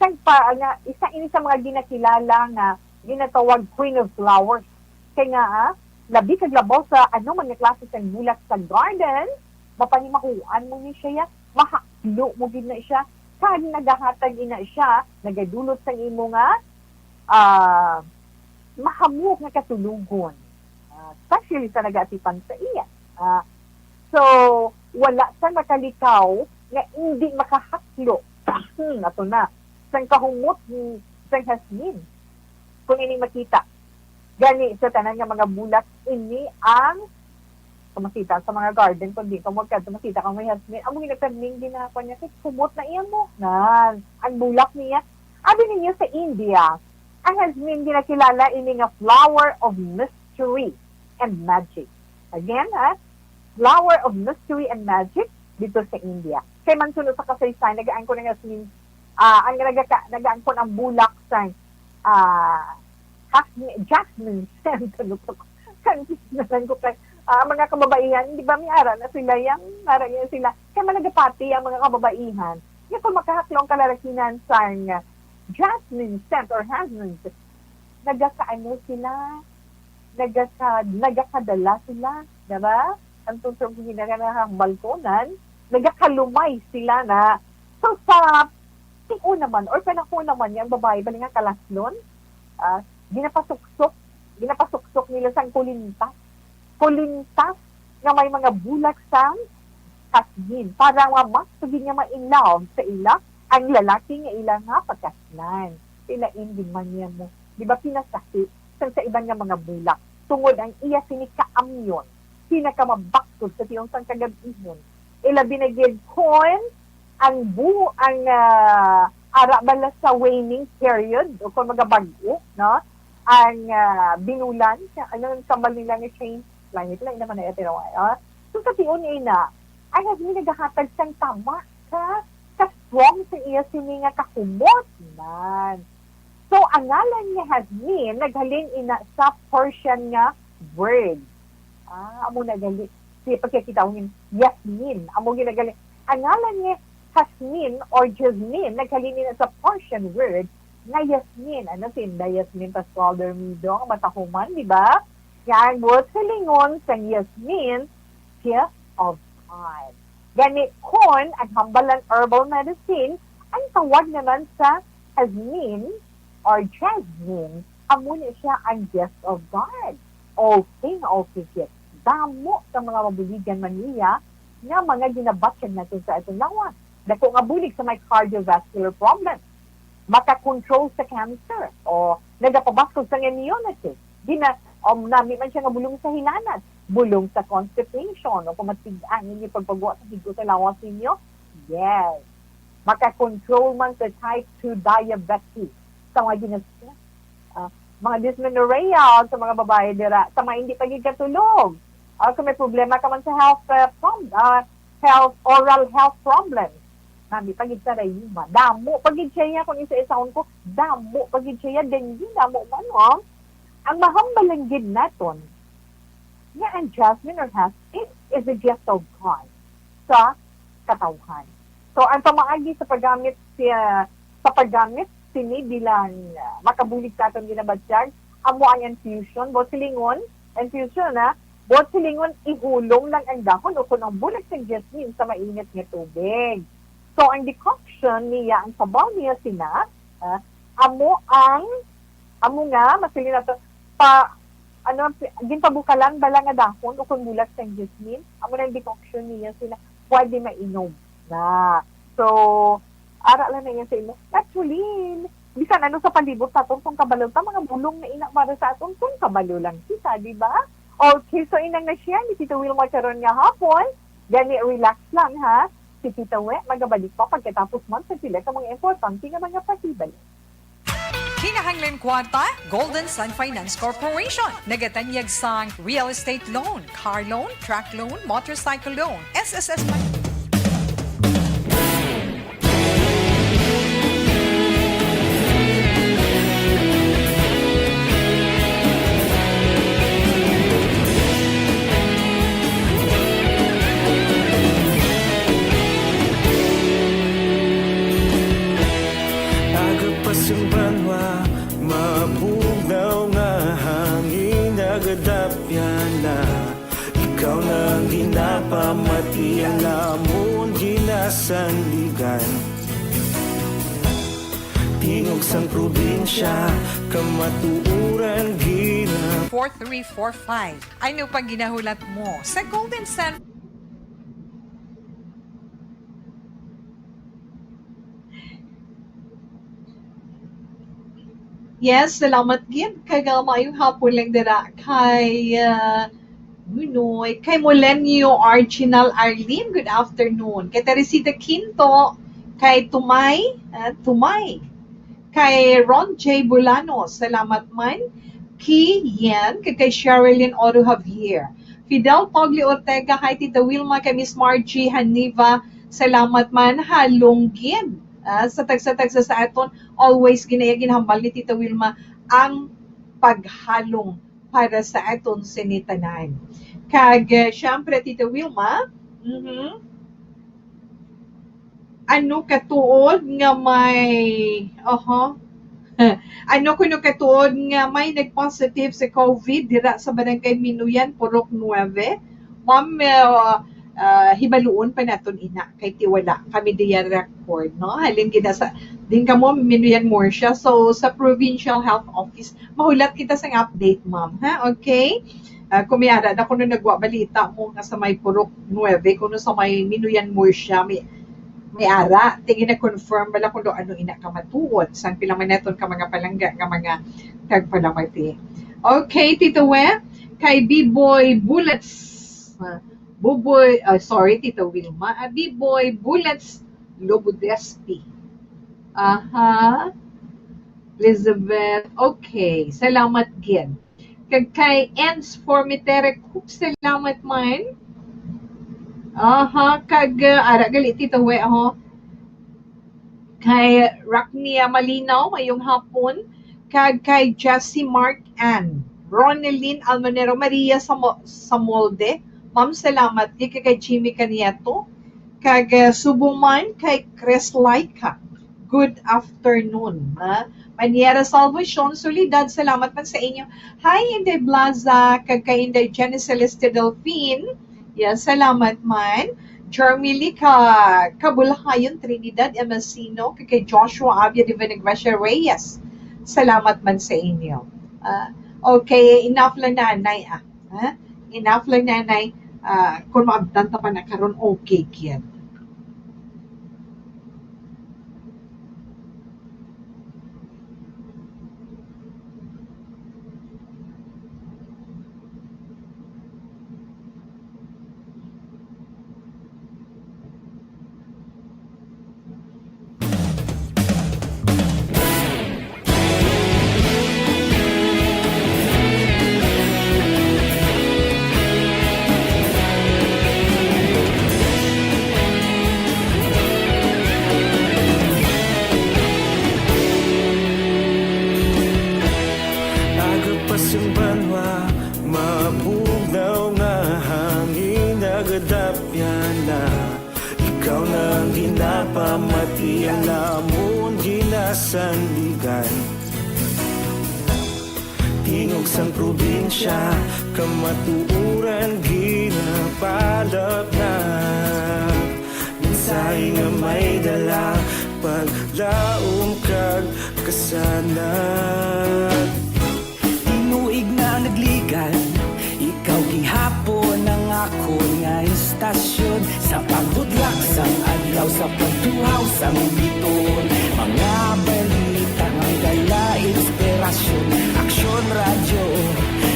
sang pa, nga, isa ini sa mga ginakilala nga ginatawag Queen of Flowers. Kay nga, ah, labi kag labaw sa ano man nga klase sang bulak sa garden, mapanimahuan mo ni siya, mahaklo mo gid na siya, kag nagahatag ina siya, nagadulot sang imo nga, ah, mahamog nga katulogon. Ah, especially sa nagaatipan sa iya. Ah, so, wala sa makalikaw nga hindi makahaklo. Hmm, ato na. Sang kahumot ni sang jasmine. Kung ini makita, gani sa tanan nga mga bulak, ini ang kung makita sa mga garden, kung di ka mo kadto, makita ka may jasmine. Amo ginagkarning ginakwa niya, kay kumot na iya mo. Nan, ang bulak niya. Abi ninyo sa India, ang jasmine ginakilala ini nga flower of mystery and magic. Again, ha? Flower of mystery and magic dito sa India. Kay man suno sa kasaysayan, nagaangkon ang jasmine, ah, ang nagaka-, nagaangkon ang bulak sa, ah, jasmine, jasmine scent. Ano to? Confused na lang ko kay, ah, mga kababaihan, di ba, may ara na sila, yang ara niya sila. Kay malagapati ang mga kababaihan. Kaya kung makahaklo ang kalalakihan sang jasmine scent or jasmine scent, nagakaano sila, nagaka-, nagakadala sila, di ba? Ang tungtong ginaganahan balkonan, nagakalumay sila na. So, sa tion naman, or panahon naman niya, ang babae, bali nga kalaslon, ah, ginapasuksok, ginapasuksok nila sang kulintas. Kulintas nga may mga bulak sang jasmine. Para nga mas pagid nga ma-in love sa ila, ang lalaki nga ila nga pagkaslan. Sila in gid man niya mo. Di ba, pinasahi sang sa iban nga mga bulak. Tungod ang iya sini kaamyon, pinakamabaskog sa tion sang kagab-ihon. Ilabi na gid kon ang bu-, ang, ah, ara bala sa waning period, o kon magabag-o, no? Ang, ah, binulan, sa, ano ang kambal nila nga change, langit lang naman ay atirawa, ah. So, sa tion niya na, ang jasmine nagahatag sang tama ka, ka strong sa iya sini nga kahumot. Nan. So, ang ngalan nga jasmine, naghalin ina sa Persian nga word. Ah, amo na gali. Sige, pagkakita ko ngin, Yasmin. Amo ginagali. Ang ngalan nga Hasmin or Jasmine, naghalin ina sa Persian word nga Yasmin. Ano si Inday Yasmin Pascual Bermido, ang matahuman, di ba? Nga ang buot silingon sang Yasmin, gift of God. Gani, kon ang hambalan herbal medicine, ang tawag naman sa Hasmin or Jasmine, amo ni siya ang gift of God. Okay nga okay, gift. Damo sa mga mabuligan man niya nga mga ginabatyag natin sa aton lawas. Dako nga bulig sa may cardiovascular problem. Maka-control sa cancer. O nagapabaskog sa immunity. Gina-, um, nami man siya nga bulong sa hilanat, bulong sa constipation, o kung matig-ang inyo pagpagwa sa higo sa lawas ninyo. Yes. Maka-control man sa type two diabetes. Sa mga ginas-, ah, mga dysmenorrhea sa mga babae dira, sa mga hindi pagigkatulog. Ah, kung may problema ka man sa health, ah, prom-, ah, health, oral health problems. Nami pagid sa rayuma. Damo pagid siya, kung isa-isaon ko, damo pagid siya, dengue, damo man, oh. Ang mahambal lang gid naton, nga ang jasmine or hemp is, is a gift of God sa katawhan. So, ang pamaagi sa paggamit siya, sa paggamit sini bilang, ah, makabulig sa aton ginabatyag, amo ang infusion. Buot silingon, infusion, ha? Buot silingon, ihulom lang ang dahon o kon ang bulag sang jasmine sa mainit nga tubig. So, ang decoction niya, ang sabaw niya sina, ah, amo ang, amo nga, masiling nato, pa, ano, pi-, ginpabukalan bala nga dahon o kon bulag sang jasmine, amo na ang decoction niya sina, pwede mainom na. So, ara lang na yan sa imo. Naturally, bisan ano sa palibot sa aton, kung kabalo ta, mga bulong na ina para sa aton, kung kabalo lang kita, di ba? Okay, so inang na siya ni Tito Wilmar karon nga hapon. Gani, relax lang, ha? Si Tita We, magabalik pa pagkatapos man sa pila ka mga importante nga mga pahibalo. Kinahanglan kwarta? Golden Sun Finance Corporation. Nagatanyag sang real estate loan, car loan, truck loan, motorcycle loan, S S S. Aga pa sing banwa, mabugnaw nga hangin, nagadapya na. Ikaw na ang ginapamati, ang amon ginasandigan. Tingog sang probinsya, kamatuoran gina- Four three four five. Ano pang ginahulat mo sa Golden Sand? Yes, salamat gid. Kag, ah, maayong hapon lang dira kay, ah, Nunoy, kay Molenio Arginal Arlene, good afternoon. Kay Teresita Quinto, kay Tumay, ah, Tumay. Kay Ron J Bulano, salamat man. Ki Yen, kag kay Sherilyn Oro Javier. Fidel Togli Ortega, hi Tita Wilma, kay Miss Margie Haniva, salamat man. Halong gid, ah, sa tagsa-tagsa sa aton, always ginaya ginhambal ni Tita Wilma ang paghalong para sa aton sini tanan. Kag, eh, syempre, Tita Wilma, mhm, ano katuod nga may, oho. Ano kuno katuod nga may nag-positive sa COVID dira sa Barangay Minuyan, Purok Nueve? Ma'am, eh, ah, hibaluon pa naton ina kay ti wala kami diya record, no? Halin gid sa, din kamo, Minuyan, Murcia. So, sa Provincial Health Office, mahulat kita sang update, ma'am, ha? Okay? Ah, kung may ara na kuno nagwa balita mo nga sa may Purok Nueve, kuno sa may Minuyan, Murcia, may, may ara, tingin na confirm bala kung ano ina ka matuod. Sang pila man naton ka mga palangga nga mga tagpalamati. Okay, Tito We, kay Biboy Bullets. Ah, Buboy, ah, sorry, Tito Wilma. Ah, Biboy Bullets Lobodespi. Aha. Elizabeth. Okay. Salamat gid. Kag kay Ens Formitere Cook, salamat man. Aha, kag, uh, ara gali, Tito We, aho. Kay Raknia Malinaw, mayong hapon. Kag kay Jessie Mark Ann. Ronelyn Almanero, Maria Samo-, Samolde. Ma'am, salamat. Kay, kay Jimmy Canieto. Kag, uh, subong man kay Chris Laika. Good afternoon, ha? Maniera Salvacion Soledad, salamat man sa inyo. Hi, Inday Blaza, kag kay Inday Jenny Celeste Delfin. Yes, salamat man. Jermily ka Kabulhayon Trinidad Emasino, kag kay Joshua Abia de Venegracia Reyes. Salamat man sa inyo. Ah, okay, enough lang na, Nay, ah. Ha? Enough lang na, Nay. Ah, kung maabtan ta pa na karon, okay gid. Sandigan. Tingog sang probinsya, kamatuoran ginapalapnap. Mensahe nga may dala, paglaom kag kasanag. Tinuig na nagligan, ikaw gihapon ang akon nga istasyon. Sa pagbudlak sang adlaw, sa pagtuhaw sang biton, mga balita nga dala inspirasyon. Aksyon Radyo,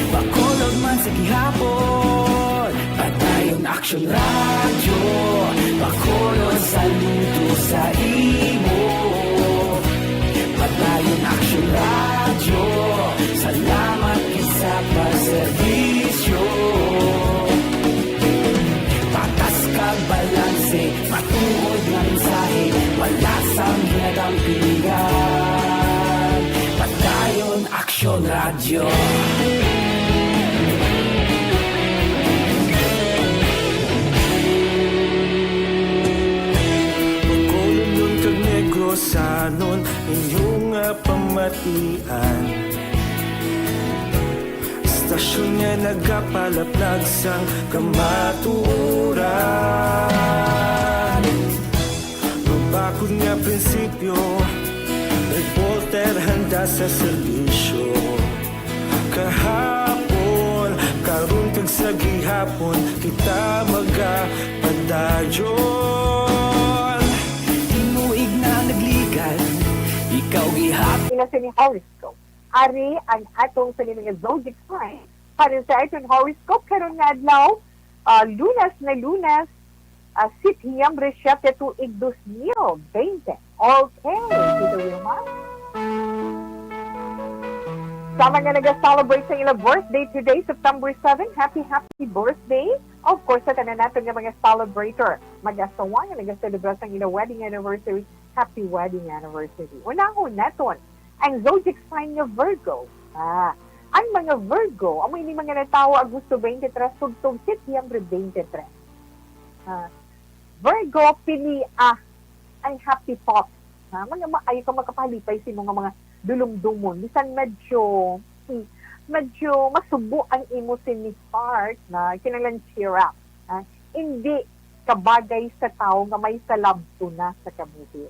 Bacolod man sa gihapon. Padayon Aksyon Radyo, Bacolod saludo sa imo. Padayon Aksyon Radyo, salamat gid sa pagserbisyo. Patas kag balanse, matuod nga mensahe, wala sang ginadampingan. Padayon Aksyon Radyo. Bacolodnon kag Negrosanon, inyo nga pamatian. Istasyon nga nagapalaplag sang kamatuoran. Mabakod nga prinsipyo, reporter handa sa serbisyo. Kahapon, karon kag sa gihapon, kita magapadayon. Tinuig na nagligan, ikaw gihapon. Ila sini horoscope. Ari ang atong sini nga zodiac sign para sa aton horoscope karon nga adlaw, ah, Lunes na Lunes, ah, Setyembre siete tuig dos mil bente. Okay, Tito Wilma. Sa mga naga-celebrate sa ilang birthday today, September seven, happy, happy birthday. Of course, sa tanan naton nga mga celebrator, mag-asawa nga nagaselebra sang ilang wedding anniversary, happy wedding anniversary. Unahon naton ang zodiac sign nga Virgo. Ah, ang mga Virgo, amo ini mga natawo Agosto twenty-three tubtob Setyembre twenty-three. Ah, Virgo, pilia ang happy thought. Ha? Mga maayo ka makapahalipay sa imo nga mga dulumdomon. Bisan medyo, hmm, medyo masubo ang imo sini heart na kinahanglan cheer up. Ha? Hindi kabagay sa tawo nga may salabto na sa kabuhi.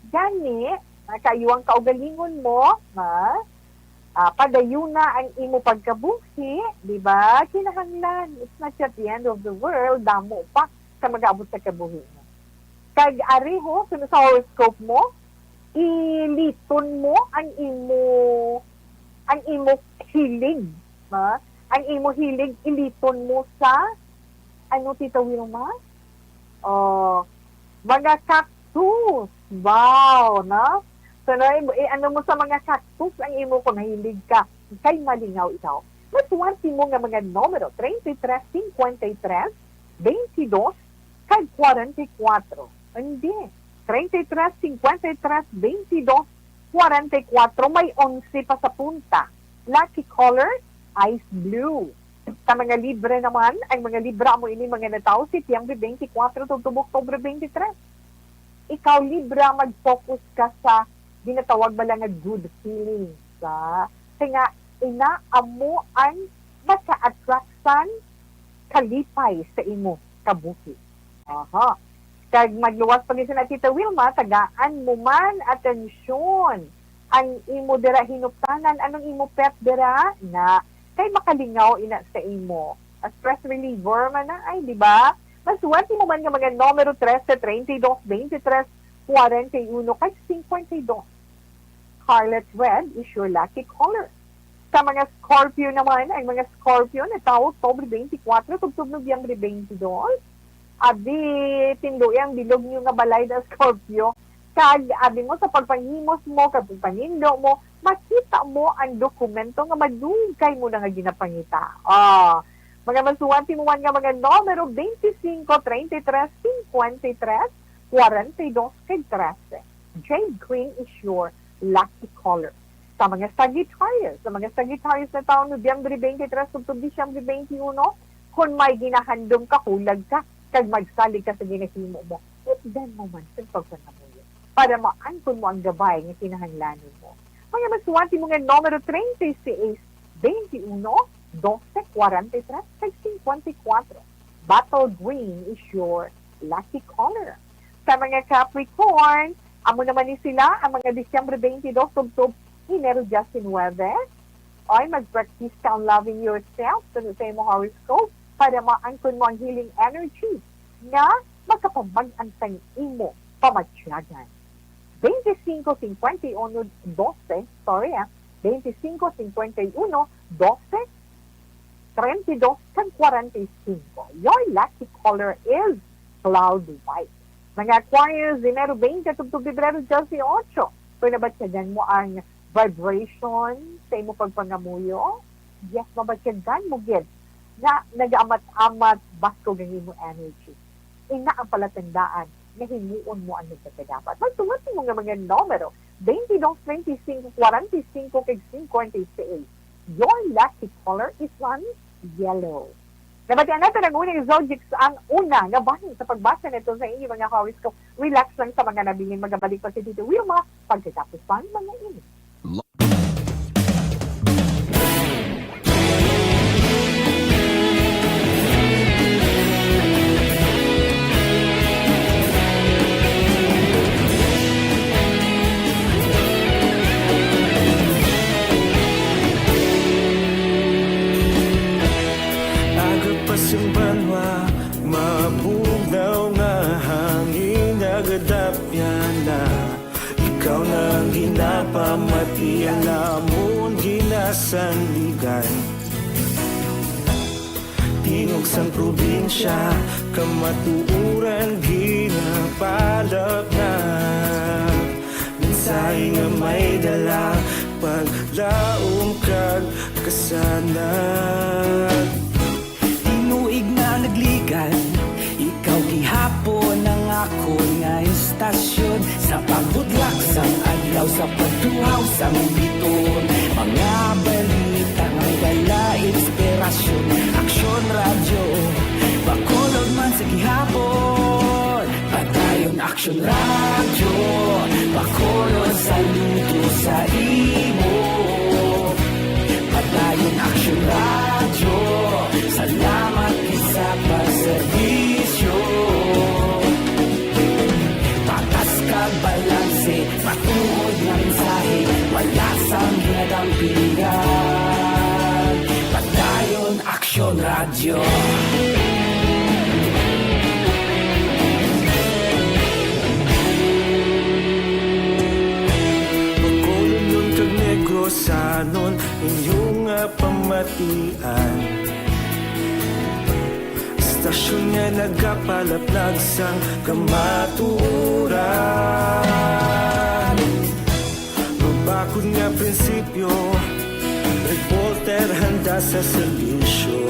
Gani, ah, kaayo ang kaugalingon mo, ha? Ah, padayuna ang imo pagkabuhi, di ba? Kinahanglan, it's not yet the end of the world, damo pa sa mag-abot sa kabuhi mo. Kag ari ho, sa, sa horoscope mo, iliton mo ang imo, ang imo hilig, ha? Ang imo hilig, iliton mo sa, ano, Tita Wilma? Oh, mga cactus. Wow, no? So, no, i-, i-, ano mo sa mga cactus ang imo kung mahilig ka. Kay malingaw ikaw. Maswerte mo nga mga numero, treinta y tres, cincuenta y tres, veintidós, kag kwarenta y kuwatro. Hindi. Treinta y tres, cincuenta y tres, veintidós, kwarenta y kuwatro, may onse pa sa punta. Lucky color, ice blue. Sa mga Libra naman, ang mga Libra amo ini mga natawo Setyembre twenty-four tubtob Oktubre twenty-three. Ikaw, Libra, mag-focus ka sa ginatawag bala nga good feelings, ha? Kay nga, ina amo ang maka-attract sang kalipay sa imo kabuhi. Aha. Kag magluwas pa gid sina Tita Wilma, tagaan mo man atensyon ang imo dira hinuptanan. Anong imo pet dira? Na, kay makalingaw ina sa imo. A stress reliever man na, ay, di ba? Maswerte mo man nga mga numero trese, treinta y dos, veintitrés, cuarenta y uno, kag cincuenta y dos. Scarlet red is your lucky color. Sa mga Scorpio naman, ang mga Scorpio natawo Oktubre twenty-four tubtob Nobyembre twenty-two. Abi, tinloi ang bilog niyo nga balay na Scorpio. Kag abi mo sa pagpanghimos mo, kag pagpanindo mo, makita mo ang dokumento nga madugay mo na nga ginapangita. Ah, mga maswerte mo man nga mga numero, veinticinco, treinta y tres, cincuenta y tres, cuarenta y dos, kag trece. Jade green is your lucky color. Sa mga Sagittarius, sa mga Sagittarius natawo Nobyembre twenty-three tubtob Disyembre twenty-one, kung may ginahandom ka, hulag ka, kag magsalig ka sa ginahimo mo, itdan mo man sa pagpangamuyo. para maangkon mo ang gabay nga kinahanglan mo. Mga masuwati mo nga numero treinta y seis, veintiuno, doce, cuarenta y tres, kag cincuenta y cuatro. Bottle green is your lucky color. Sa mga Capricorn, amo naman ni sila ang mga Disyembre twenty-dos tubtob Enero diecinuebe. Oy, mag-practice ka on loving yourself, suno sa imo horoscope, para maangkon mo ang healing energy nga makapamag-an sang imo pamatyagan. Veinticinco, cincuenta y uno, doce, sorry ah, veinticinco, cincuenta y uno, doce, treinta y dos, kag cuarenta y cinco. Your lucky color is cloud white. Mga Aquarius, Enero twenty tubtob Pebrero dieciocho. Kung nabatyagan mo ang vibration sa imo pagpangamuyo, yes, mabatyagan mo gid nga nagaamat-amat baskog ang imo energy. Ina ang palatandaan nga himuon mo ang nagpakadapat. Magsuwat mo nga mga numero, twenty-two, twenty-five, forty-five, kag fifty-six. Your lucky color is one, yellow. Nabatian natin ang unang zodiacs, ang una nga bahin sa pagbasa nito sa inyo mga horoscope. Relax lang sa mga nabilin. Magabalik pa si Tito Wilma pagkatapos sang mga ini. Aga pa sing banwa, mabugnaw nga hangin, nagadapyan na. Ikaw na ang ginapamati, ang amon ginasandigan. Tingog sang probinsya, kamatuoran ginapalapnag. Mensahe nga may dala, paglaom kag kasanag. Tinuig na nagligan, ikaw gihapon ang akon nga istasyon. Sa pagbutlak sang adlaw, sa pagtuhaw sang biton, mga balita may dala inspirasyon. Aksyon Radyo, Bacolod man sa gihapon. Padayon Aksyon Radyo, Bacolod saludo sa imo. Padayon Aksyon Radyo, salamat gid sa pagserbisyo. Patas kag balanse, matuod nga mensahe, wala sang ginadampigan. Padayon Aksyon Radyo. Bacolodnon kag Negrosanon, inyo nga pamatian. Istasyon nga nagapalapnag sang kamatuoran. Mabakod nga prinsipyo, reporter handa sa serbisyo.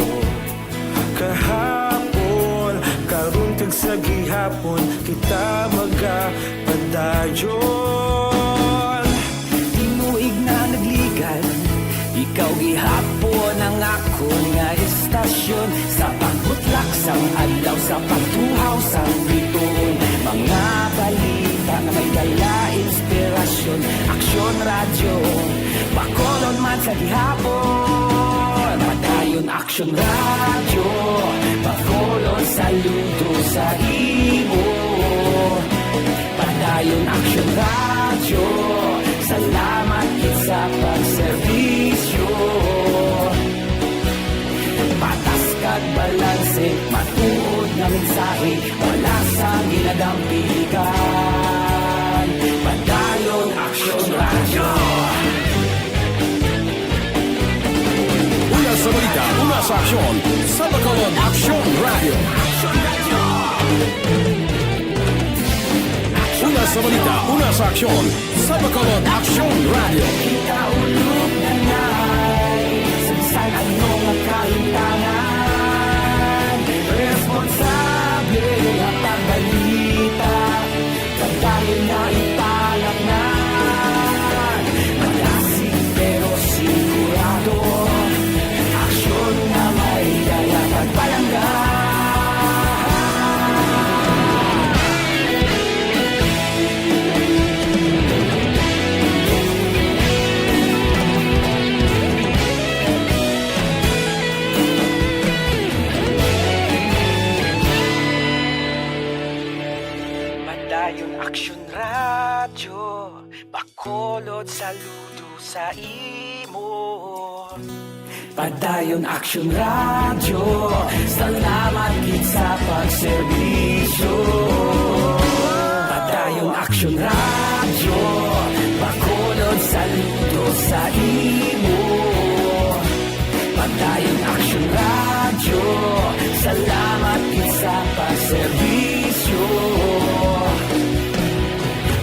Kahapon, karon kag sa gihapon, kita magapadayon. Tinuig na nagligan, ikaw gihapon ang akon nga istasyon. Sa pagbutlak sang adlaw, sa pagtuhaw sang biton, mga balita nga may dala inspirasyon. Aksyon Radyo, Bacolod man sa gihapon. Padayon Aksyon Radyo, Bacolod saludo sa imo. Padayon Aksyon Radyo, salamat gid sa pagserbisyo. Patas kag balanse, matuod nga mensahe, wala sang ginadampigan. Padayon Aksyon Radyo. Una sa balita, una sa aksyon, sa Bacolod Aksyon Radyo. Una sa balita, una sa aksyon, sa Bacolod Aksyon Radyo. Kita ulog na nai, sa bisan ano nga kahimtangan, responsable nga pagbalita, padayon na ipalapngan. Malasig pero sigurado, aksyon nga may dala pagpalangga. Saludo sa imo. Padayon Action Radio, salamat gid sa pagserbisyo. Padayon Action Radio, Bacolod, saludo sa imo. Padayon Action Radio, salamat gid sa pagserbisyo.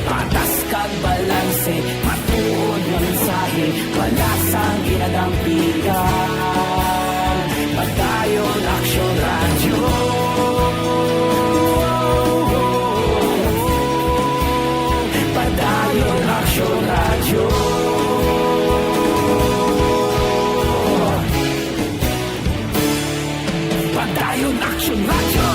Patas kag balanse, matuod nga mensahe, wala sang ginadampigan. Padayon Action Radio. Padayon Action Radio. Padayon Action Radio.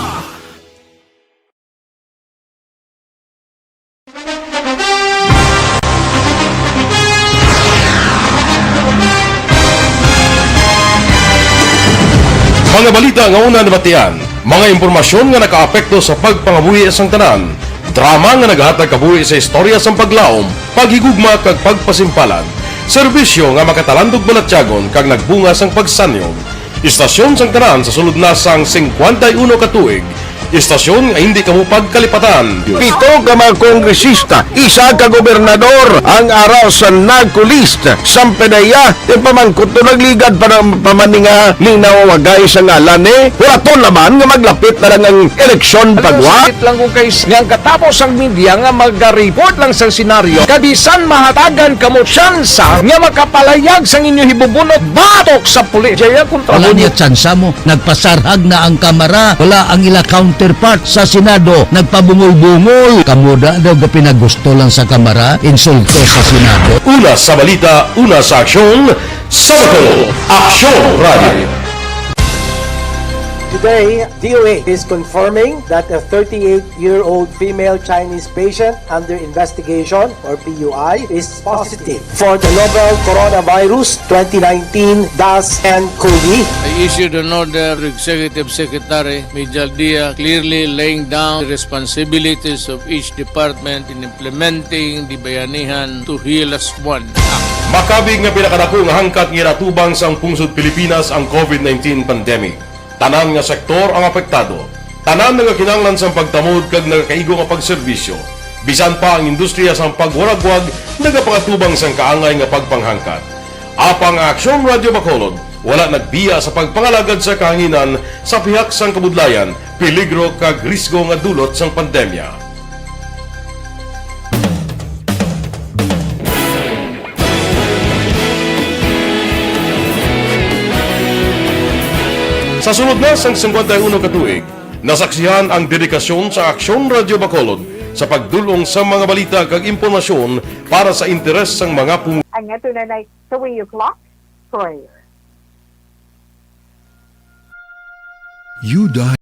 Mga balita nga una nabatian, mga impormasyon nga nakaapekto sa pagpangabuhi sang tanan, drama nga naghatag kabuhi sa istorya sang paglaom, paghigugma kag pagpasimpalan, serbisyo nga makatalandog balatyagon kag nagbunga sang pagsanyog. Istasyon sang tanan sa sulod na sang singkwenta y uno ka tuig. Istasyon nga hindi kamo pagkalipatan. Pito ka mga kongresista, isa ka gobernador, ang araw sa NAGCOLEST, sang PDEA, ti pamangkot to nagligad pa ng pamaninga ni nawawagay sa ngalan ni. Wala to naman nga maglapit na lang ang eleksyon Alam mo, pagwa. Sakit lang kung kay nga ang katapos ang media nga magareport lang sa senaryo, kabisan mahatagan kamo tsansa nga makapalayag sang inyo hibubunot batok sa pulis. Jaya kontra Wala mo niya tsansa mo. Nagpasarhag na ang Kamara. Wala ang ila counterpart sa Senado. Nagpabungol-bungol. Kamo da daw gapinagusto lang sa Kamara, insulto sa Senado. Una sa balita, una sa aksyon, sa Bacolod, Aksyon Radio. Today, D O A is confirming that a thirty-eight-year-old female Chinese patient under investigation, or P U I, is positive for the novel coronavirus twenty nineteen dash N cov. I issued an order to Executive Secretary Mijal Dia, clearly laying down the responsibilities of each department in implementing the Bayanihan to Heal as One Act. Makabig nga pinakadako nga hangkat nga ginatubang sang pungsod Pilipinas ang covid nineteen pandemic. Tanan nga sektor ang apektado. Tanan nga kinahanglan sang pagtamod kag nagakaigo nga pagserbisyo. Bisan pa ang industriya sang pagwaragwag nagapangatubang sang kaangay nga pagpanghangkat. Apang ang Aksyon Radio Bacolod wala nagbiya sa pagpangalagad sa kahanginan sa pihak sang kabudlayan, peligro kag risgo nga dulot sang pandemya. Sa sulod na sang singkwenta y uno ka tuig, nasaksihan ang dedikasyon sa Aksyon Radio Bacolod sa pagdul-ong sa mga balita kag impormasyon para sa interes sang mga pum- Ang ato na nay three o'clock prayer. You died,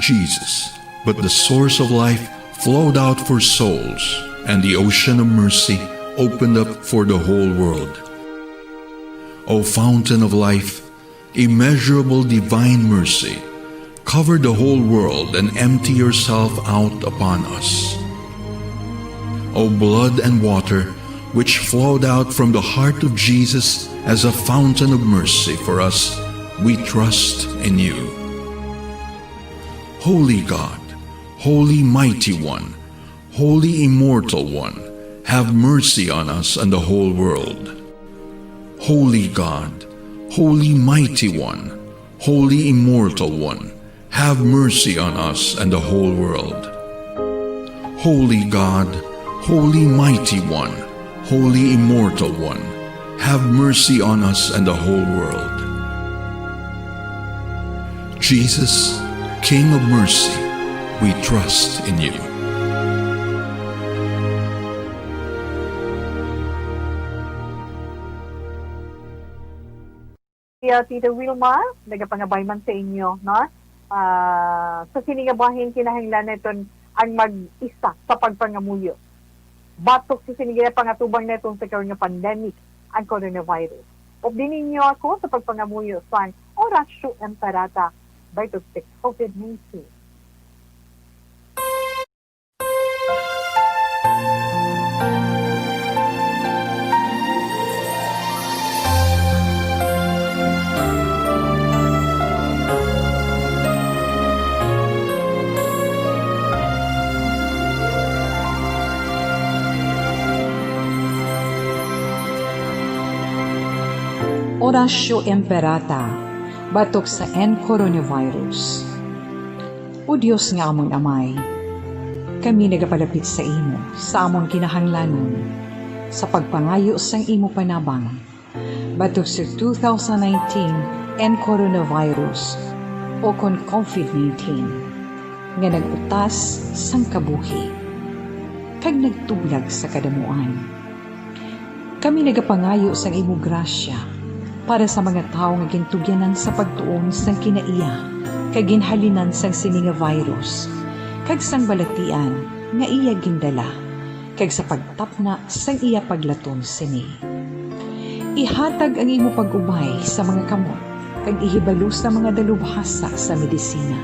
Jesus, but the source of life flowed out for souls, and the ocean of mercy opened up for the whole world. O fountain of life, immeasurable divine mercy, cover the whole world and empty yourself out upon us. O blood and water, which flowed out from the heart of Jesus as a fountain of mercy for us, we trust in you. Holy God, Holy Mighty One, Holy Immortal One, have mercy on us and the whole world. Holy God, Holy Mighty One, Holy Immortal One, have mercy on us and the whole world. Holy God, Holy Mighty One, Holy Immortal One, have mercy on us and the whole world. Jesus, King of mercy, we trust in you. Iya, Tita Wilma, nagapangabay man sa inyo, no? Ah, sa sini nga bahin, kinahanglan naton ang mag-isa sa pagpangamuyo. Batok sa sini nga pangatubang naton sa karon nga pandemic, ang coronavirus. Updi ninyo ako sa pagpangamuyo sang Oratio Imperata, batok sa covid nineteen. Oratio Imperata batok sa N coronavirus. O Dios nga amon Amay, kami nagapalapit sa imo sa amon kinahanglanon sa pagpangayo sang imo panabang batok sa two thousand nineteen N coronavirus, o kon covid nineteen, nga nag-utas sang kabuhi kag nagtublag sa kadamuan. Kami nagapangayo sang imo grasya para sa mga tawo nga gintugyanan sa pagtuon sang kinaiya kag ginhalinan sang sini nga virus, kag sang balatian nga iya gindala, kag sa pagtapna sang iya paglaton sini. Ihatag ang imo pag-ubay sa mga kamot kag ihibalo sa mga dalubhasa sa medisina,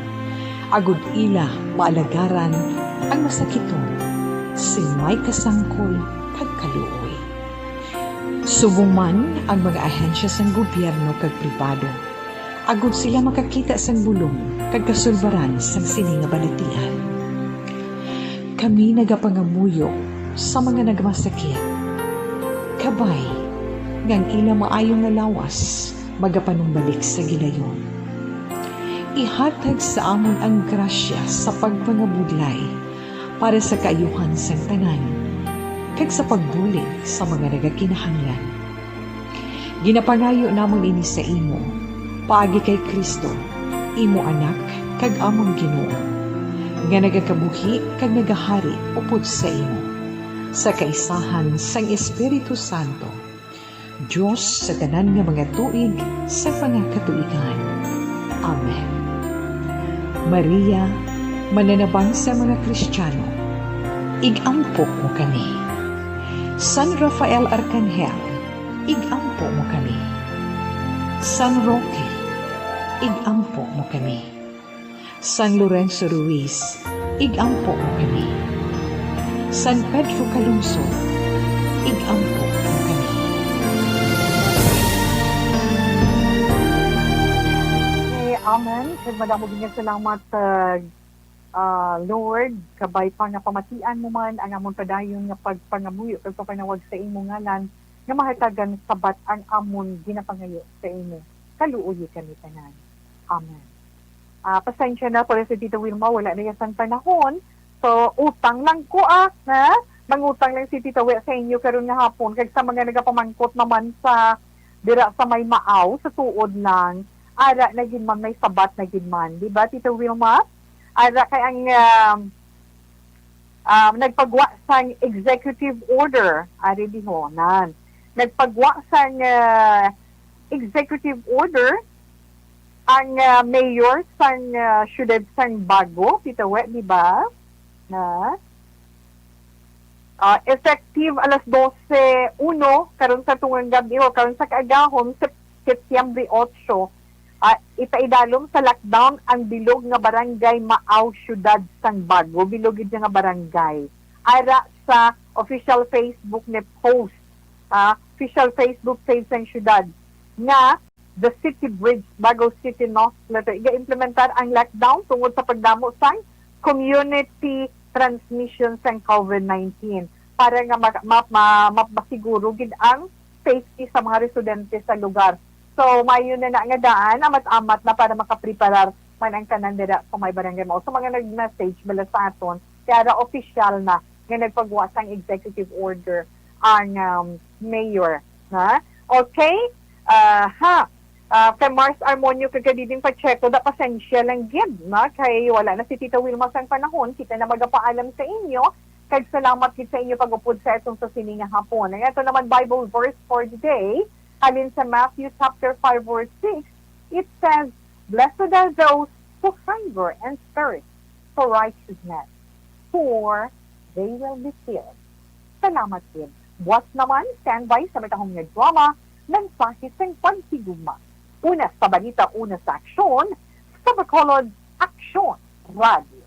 agod ila maalagaran ang masakiton sing may kasangkol kag kaluoy. Subong man ang mga ahensya sang gobyerno kag pribado, agod sila makakita sang bulong kag kasulbaran sang sini nga balatian. Kami nagapangamuyo sa mga nagmasakit, kabay nga ang ila maayo nga lawas magapanumbalik sa gilayon. Ihatag sa amon ang grasya sa pagpangabudlay para sa kaayuhan sang tanan, kag sa pagbulig sa mga nagakinahanglan. Ginapangayo namon ini sa imo, paagi kay Cristo, imo Anak kag amon Ginoo, nga nagakabuhi kag nagahari upod sa imo, sa kaisahan sang Espiritu Santo, Dios sa tanan nga mga tuig sa mga katuigan. Amen. Maria, mananabang sa mga Kristiyano, ig-ampo mo kami. San Rafael Arkanghel, ig-ampo mo kami. San Roque, ig-ampo mo kami. San Lorenzo Ruiz, ig-ampo mo kami. San Pedro Calungsod, ig-ampo mo kami. Okay, amen. Kag madamo gid nga salamat, uh, uh, Lord, kabay pa nga pamatian mo man ang amon padayon nga pagpangamuyo kag pagpanawag sa imo ngalan, nga mahatagan sabat ang amon ginapangayo sa imo. Kaluoyi kami tanan. Amen. Ah, pasensya na, pero si Tita Wilma, wala na iya sang panahon. So, utang lang ko, ah, ha? Mangutang lang si Tita Wi sa inyo karon nga hapon, kag sa mga nagapamangkot naman sa, dira sa may Maaw, sa tuod lang, ara na gid man, may sabat na gid man. Di ba, Tita Wilma? Ara kay ang, um, um, nagpagwa sang executive order, ari diho, nan. Nagpagwa sang, uh, executive order ang, uh, mayor sang, uh, siyudad sang Bago, Tita Wi, di ba? Na, uh, effective alas dose uno, karon sa tungang gabi, o karon sa kaagahon, Sep-, Setyembre otso, ah, ipaidalom sa lockdown ang bilog nga barangay Maaw, siyudad sang Bago. Bilog gid nga barangay. Ara sa official Facebook ni post, ah, official Facebook page sang siyudad nga The City Bridge, Bago City, no? Letter, iga-implementar ang lockdown tungod sa pagdamo sang community transmission sang covid nineteen para nga ma-, ma-, ma-, ma-, masiguro gid ang safety sa mga residente sa lugar. So, maayo na na nga daan, amat-amat na para makapreparar man ang tanan dira sa may barangay Maaw. So, mga nag-message bala sa aton, kaya ra official na nga nagpagwa sang executive order ang, um, mayor, ha? Okay? Ah, ha? Ah, kay Mars Armonio kag kay Diding Pacheco, da pasensya lang gid, na kay wala na si Tita Wilma sang panahon, kita na magapaalam sa inyo, kag salamat gid sa inyo pag-upod sa atong sa sini nga hapon. Ang ato naman Bible verse for the day, halin sa Matthew chapter five verse six, it says, "Blessed are those who hunger and thirst for righteousness, for they will be filled." Salamat gid. Buas naman, standby sa matahom nga drama, mensahe sing paghigugma. Una sa balita, una sa aksyon, sa Bacolod, Aksyon Radio.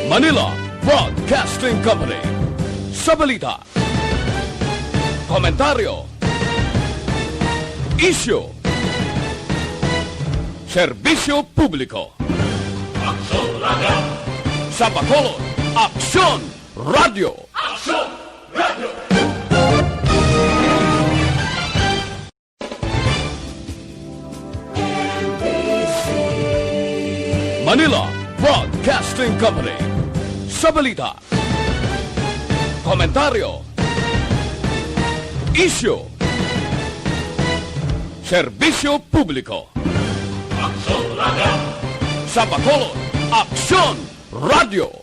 Manila Broadcasting Company. Sa balita, komentaryo, isyu, serbisyo publiko. Aksyon Radio. Sa Bacolod, Aksyon Radio. Aksyon! Manila Broadcasting Company. Sa balita, komentaryo, isyu, serbisyo publiko. Aksyon Radio. Sa Bacolod, Aksyon Radio.